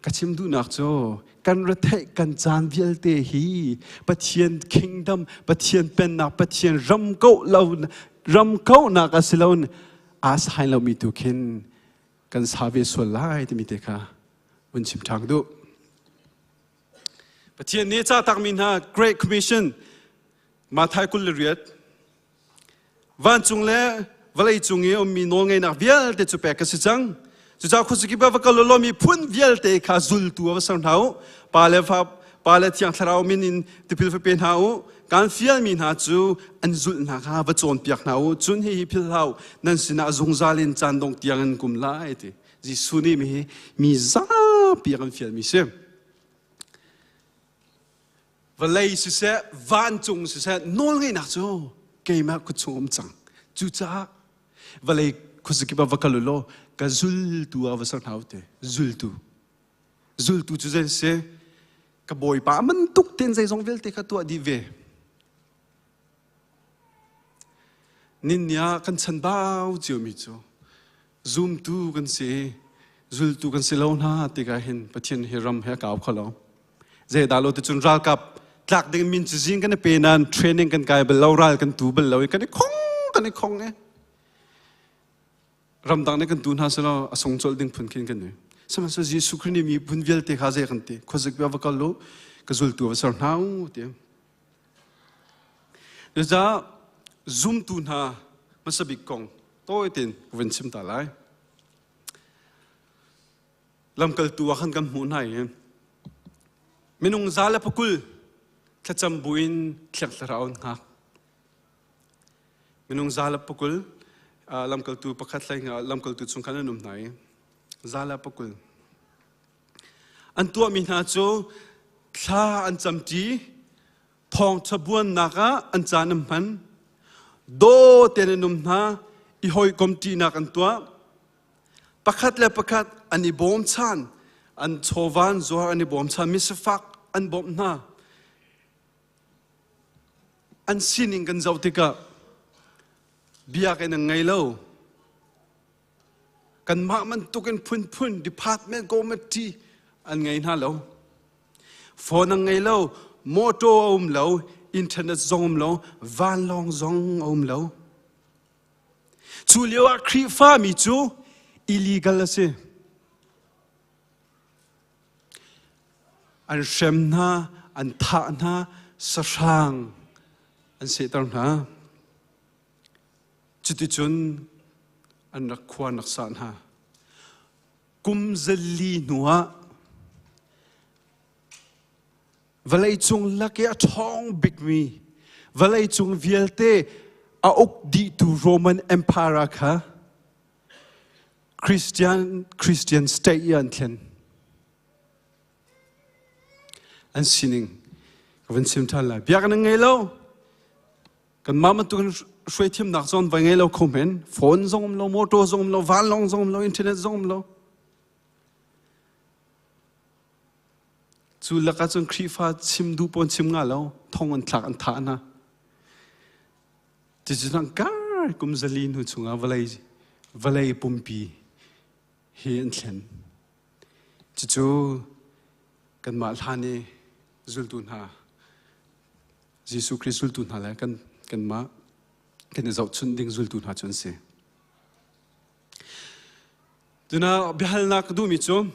Ka chim duhnak cu kan retheih kan caan vialte hi Pathian kingdom, Pathian pennak, Pathian ram ko lo ram kauhnak a si lo aa sai lomi tu khin kan sa ve sual lai timi te kha vun chim ṭhan duh. Pathian nih ca takmi hna Great Commission Matthai 28 Vancung le vawlei cung i ummi nawlngeihnak vialte cu pek ka si cang. Cucaah khuazakip ah va kal law miphun vialte kha zultu ah va ser hna u. Pa le fa, Pa le Thiang Thlarau min in tipil va pe hna u. Kaan fialmi hna cu an zulh hna kha va cawnpiak hna u. Cun hihi philh hlah u, nan sinah zungzal in caan dongh tiang in kum lai ti. Jesuh nih mi mi zapi a kan fialmi si. Vawlei siseh, vancung siseh, nawlngeihnak cu keimah kut chung um cang. Cucaah vawlei khuazakip ah va kal u law ka zultu ah va ser hna u te. Zultu. Zultu cu zei si? Ka bawipa man tuk ten zeizong vialte kha tuah dih ve. Ninnia kan chanbau ciomi cu zumtu kan si, zultu kan si lo hna tikah hin Pathian hi ram he a kau kho lo. Zeidah lo ticun ralkap tlak ding min cazin kan i pe nain training kan kai bal lo, ral kan tu bal lo i kan i khong kan i khong e. Ramdang nih kan tu hna selaw a sung colh ding phun khin kan i. Sihmanhsehlaw Jesuh Khrih nih miphun vialte kha zei kan ti? Khuazik bia va kal u, ka zultu va ser hna u ti. Cucaah zumtu hna hmasa bik kong tawi tein ka vun chim ta lai. Lamkaltu ah khan kan hmuh hna i minung za le pakul thlacam buin Thiang Thlarau an hngak. Minung za le pakul lamkaltu pakhat hlei lamkaltu chung khan an um hna i za le pakul. An tuahmi hna cu thla an camṭi, thawngṭha buannak ah an caan an hman, daw tein an um hna, i hawikomṭinak an tuah. Pakhat le pakhat an i bawmchan, an chawva an zuar an i bawmchan, misifak an bawmh hna. An sining kan zoh tikah biakinn an ngei lo. Kanmah bantukin phunphun department committee an ngei hna lo. Phone an ngei lo, motor a um lo, internet zong um lo, vanlawng zong a um lo. Cu lio ah Khrihfami cu illegal a si. An hrem hna, an thah hna, sahrang an sehter hna. Cuticun an rak khua an rak sah hna. Kum zali hnuah vawleicung lak i a ṭhawng bikmi vawleicung vialte a uk dihtu Roman Empire kha Christian state i an thlen. An sining ka van chim ṭhan lai. Biakinn an ngei lo. Kanmah bantuk in hruai thiamnak zong vai ngei lo kho men. Phone zong um lo, motor zong um lo, vanlawng zong um lo, internet zong um lo. Cu lakah cun Khrihfa chim duh pawn chim nga lo, thong an thlak an thah hna. Cucu kar kum zali hnu chungah vawlei pumpi hi an thlen. Cucu kanmah hlan i zultu hna Jesuh Khrih zultu hna le kan kanmah kan i zohchunh ding zultu hna cu an si. Tuna biahalnak ka duhmi cu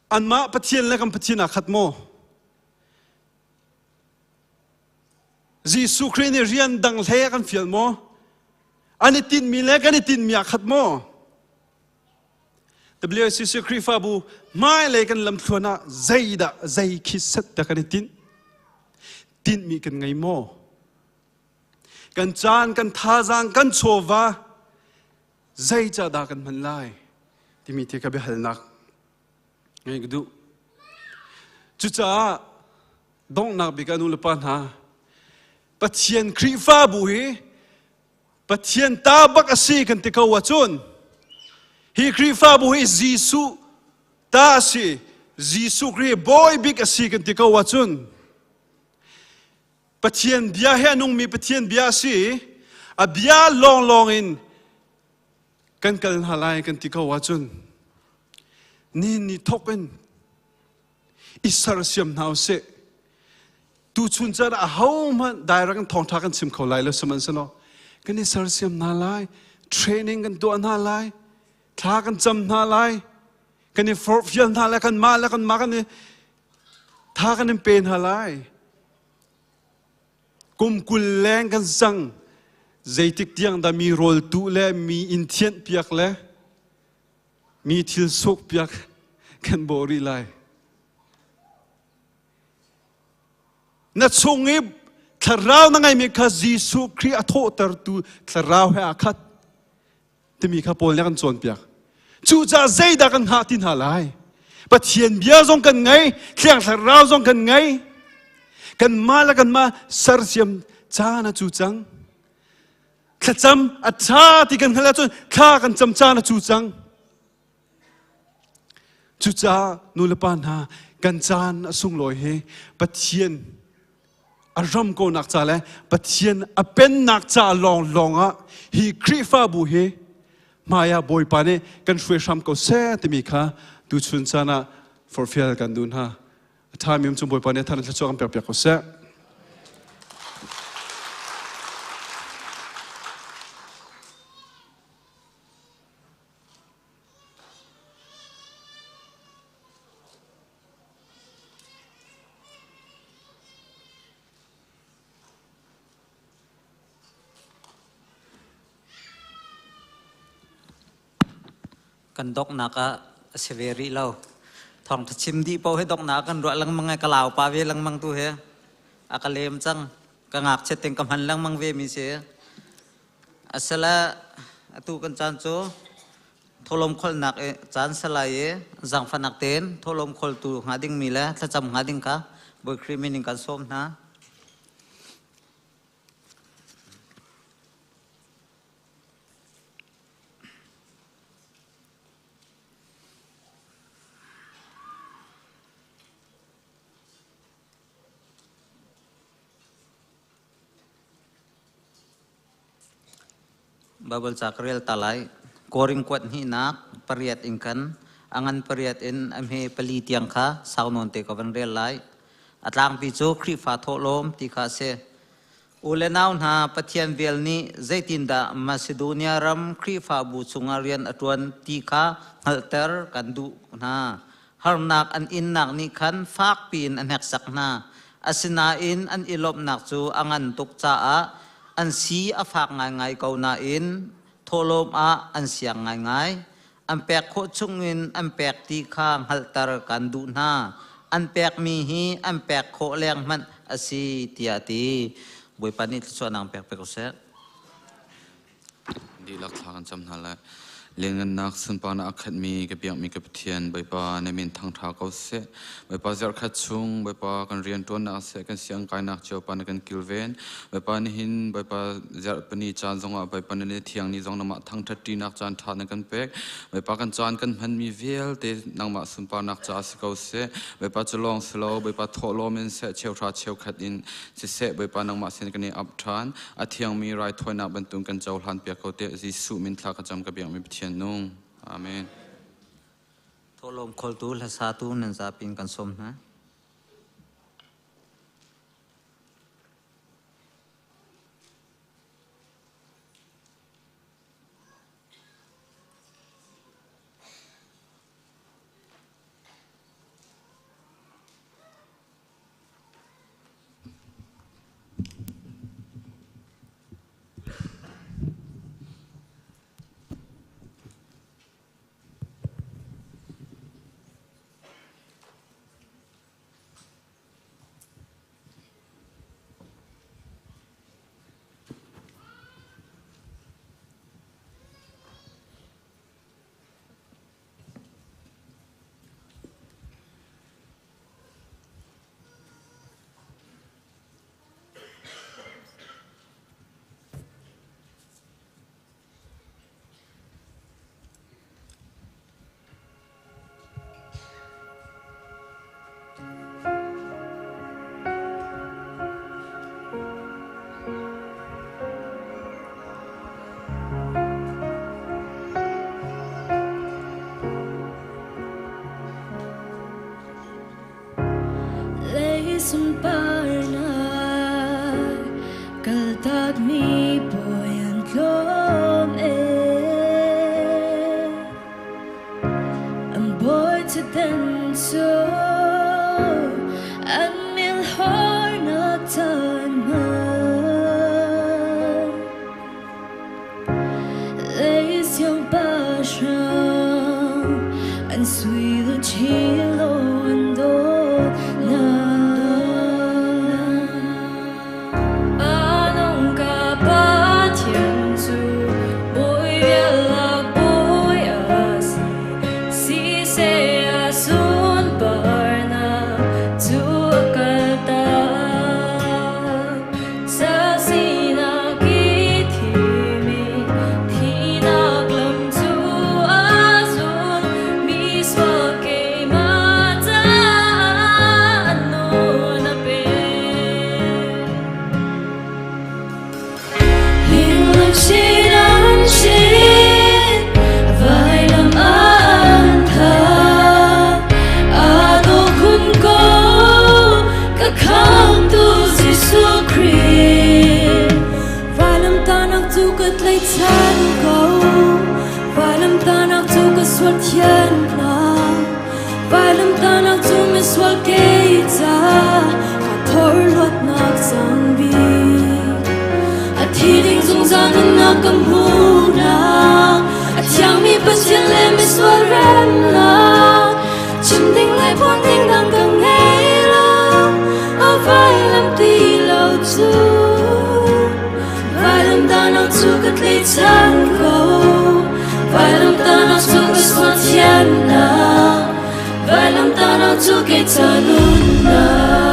anmah Pathian le kan Pathian aa khat maw? Jesuh Khrih nih rian dang hlei a kan fial maw? An i tinhmi le kan i tinhmi aa khat maw? WCC Khrihfabu hmailei kan lamthluan ah zeidah zei khi set dah kan i tinh? Tinhmi kan ngei maw? Kan caan, kan thazaang, kan chawva zei dah kan hman lai? Timi te ka biahalnak ngei ka duh. Cucaah donghnak bik ah nu le pa hna Pathian Khrihfabu hi Pathian ta bak a si kan ti ko ahcun hi Khrihfabu hi Jesuh ta a si Jesuh Khrih bawi bik a si kan ti ko ahcun Pathian bia hi a nungmi Pathian bia a si a bia lawnglawng in kan kal hna lai kan ti ko ahcun ni ni thok in i sersiam hna usih. Tuchun caan ah ahohmanh direct in thawngṭha kan chim kho lai lo sihmanhsehlaw kan i sersiam hna lai, training kan tuah hna lai, thla kan cam hna lai, kan i forhfial hna lai, kanmah le kanmah kan i tha kan in pe hna lai. Kum 20 leng kan sang zeitik tiang dah mi rawl tuh le mi inn thianh piak le mi thil suk piak kan bawh rih lai. Na chung i thlarau na ngeimi kha Jesuh Khrih a thawhtertu thlarau he aa khat timi kha Paul nih a kan cawnpiak. Cucaah zeidah kan hngah ti hna lai? Pathian bia zong kan ngei, Thiang Thlarau zong kan ngei. Kanmah le kanmah sersiam caan a cu cang. Thlacam a ṭha ti kan hngalh ahcun thla kan cam caan a cu cang. Cucaah nulepa hna kan caan a sunglawi hi Pathian a ram konak ca le Pathian a pennak ca lawnglawng ah hi Khrihfabu hi hmai ah Bawipa nih kan hruai hram ko seh timi kha tuchun caan ah forhfial kan duh hna. A ṭhami um cung Bawipa nih a than thluachuah kan pekpiak ko seh. Kan donghnak ah a si ve rih lo. Thawngṭha chim dih paoh hi donghnak kan ruah lengmang i ka lau pa ve lengmang tu hi a ka lem cang. Ka ngakchiat in ka hman lengmang ve mi si. Asala atu kan caan cu tholom kholnak i caan salai i zaangfahnak tein tholom kholtu hnga dingmi le thlacam hnga ding kha Bawi Khrih min in kan sawm hna. Baibal ca ka rel ta lai. Korin kuat hnihnak pariat in khan A ngan pariat in a hme pali tiang kha sau nawn te ka van rel lai. A tlangpi cu Khrihfa thawhlawm ti kha a si. U le nau hna, Pathian vel nih zeitindah Macedonia ram Khrihfabu chungah rian a ṭuan ti kha hngalhter kan duh hna. Harnak an innak nih khan fakpi in a hneksak hna. Asinain an i lawmhnak cu a ngan tuk caah an si a fak ngaingai ko nain thawhlawm ah an siang ngaingai. An pek khawh chungin an pek ti kha hngalhter kan duh hna. An pekmi hi an pek khawh leng hmanh a si tiah a ti. Bawipa nih thluachuahnak pek pe ko seh. Dihlak thla kan cam hna lai. Lianngannak sunparnak a khatmi ka biakmi ka Pathian Bawipa na min thangṭha ko seh. Bawipa zarhkhat chung Bawipa kan rianṭuannak seh kan siang kainak cio pa na kan kilven. Bawipa nihin Bawipa zarhpini caan zongah Bawipa na ni thiang ni zong nangmah thangṭhat ṭinak caan ṭha na kan pek. Bawipa kan caan kan hmanmi vialte nangmah sunparnak caah si ko seh. Bawipa cu lawng si lo Bawipa thawhlawm in seh cheuhra cheukhat in siseh Bawipa nangmah sin kan i ap ṭhan. A thiangmi raithawinak bantuk kan cohlan piak ko tiah Jesuh min thla ka cam ka biakmi Pathian nung. Amen. Thawhlawm kholtu hlasatu nan zapi in kan sawm hna. Lei sunparnak kaltakmi bawi an tlawm e. An bawi thutdan cu an milhawrnak caan hna. Lei siangpahrang an sui luchin law an dawt hna. Anung ka Pathian cu bawi vialak bawi a si. Siseh a sunparnak cu a kaltak. Sa sinak i thimi thinak lam cu a zul. Mi sual keimah caah a nun a pek. Hingluchin an chin, vailam an thah. Aa dawh khun ko, ka khamtu Jesuh Khrih. Vailamtahnak cu ka tlaihchan ko, vailamtahnak cu ka sual thiannak. Vailamtahnak cu misual kei ca ka phorhlawtnak sang bik. A thi ding zungzal nunnak ka hmuhnak, a thiangmi Pathian le misual remnak. Chim ding le phuan ding dang ka ngei lo, a vailam ti lo cu. Vailamtahnak cu ka tlaihchan ko, vailamtahnak cu ka sual thiannak, vailamtahnak cu kei ca nunnak.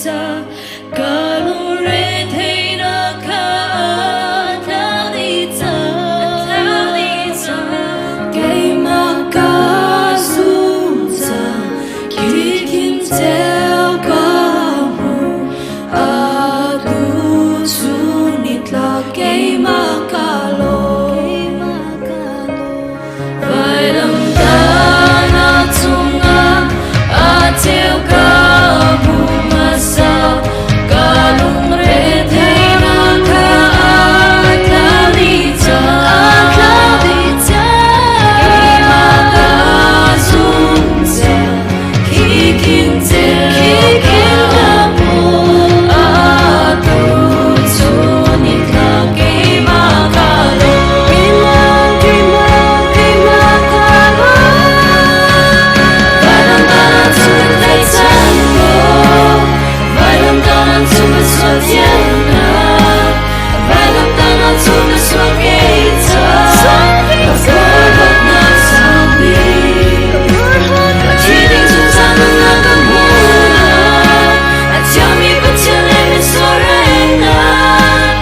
Ca ka lungre theihnak kha a tlau dih cang. Keimah ka zum cang, khi ceu ka hmu. Atu cu nitlak keimah ka lawm. Vailamtahnak cungah a ceu ka hmu hmasa. Ka lungre theihnak kha a tlau dih cang. Keimah ka zum cang, khi khin ceu ka hmu. Atu cu nitlak keimah ka lawm. Keimah, keimah, keimah ka lawm. Vailamtahnak cu kan tlaihchan ko. Vailamtahnak cu ka sual thiannak. Vailamtahnak cu ka sual kei ca. Ka porhlawtnak sang bik. A thi ding zungzal nunnak ka hmuhnak. A thiangmi Pathian le misual rennak.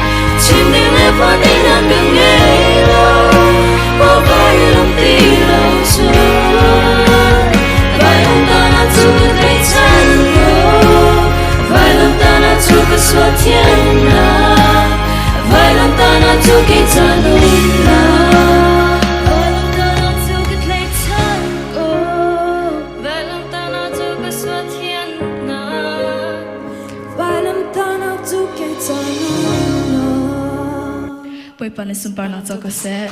Chim ding le phuan ding nak ka ngei lo. Maw vailam ti lo cu. Vailamtahnak cu ka tlaihchan ko. Vailamtahnak cu ka sual thiannak. Vailamtahnak cu kei ca nunnak. Vailamtahnak cu ka tlaihchan ko. Vailamtahnak cu ka sual thiannak. Vailamtahnak cu kei ca nunnak. Bawipa nih sunparnak co ko seh.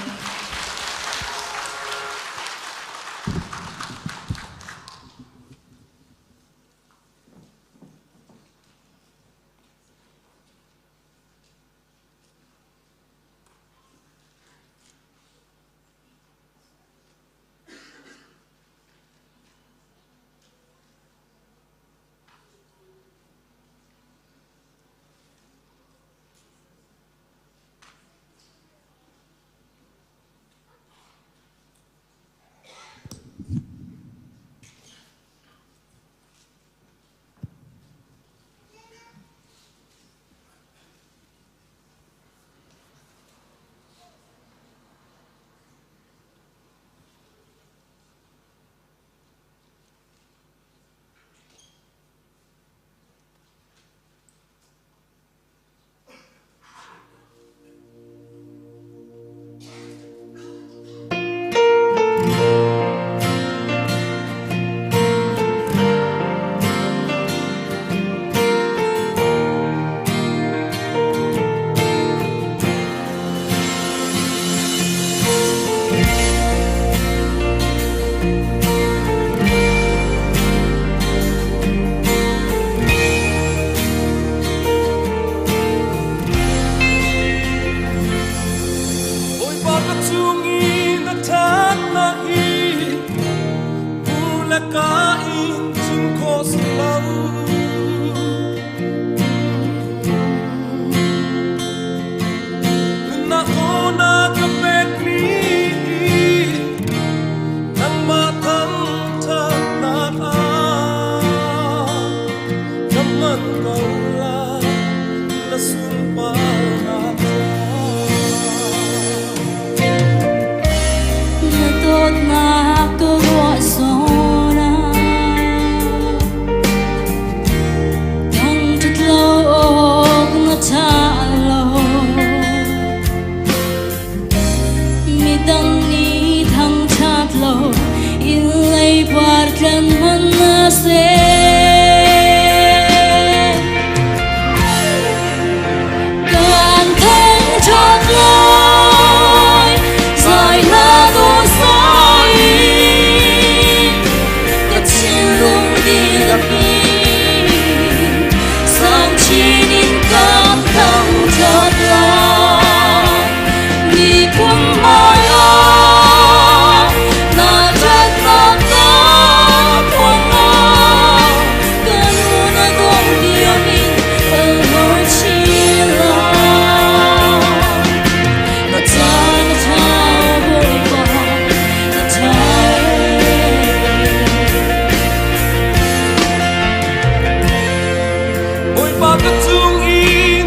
Ka cung i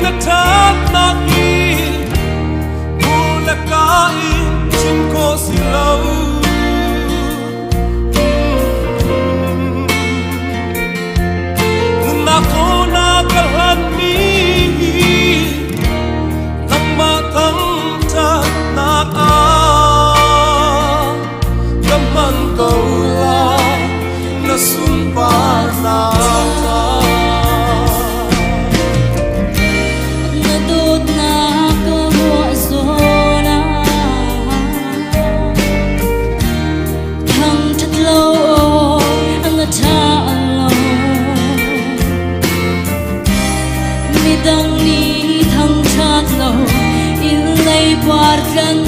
na ṭhatnak hi hmur le ka in chim khawh si lo. Nunnak aw na ka hlanmi hi nangmah thangṭhatnak ah ka hman ko lai na sunparnak ca. Na dawtnak ka ruah zawn ah thangṭhat lo awk na ṭha lo. Midang nih thangṭhat lo in leipuar tlan.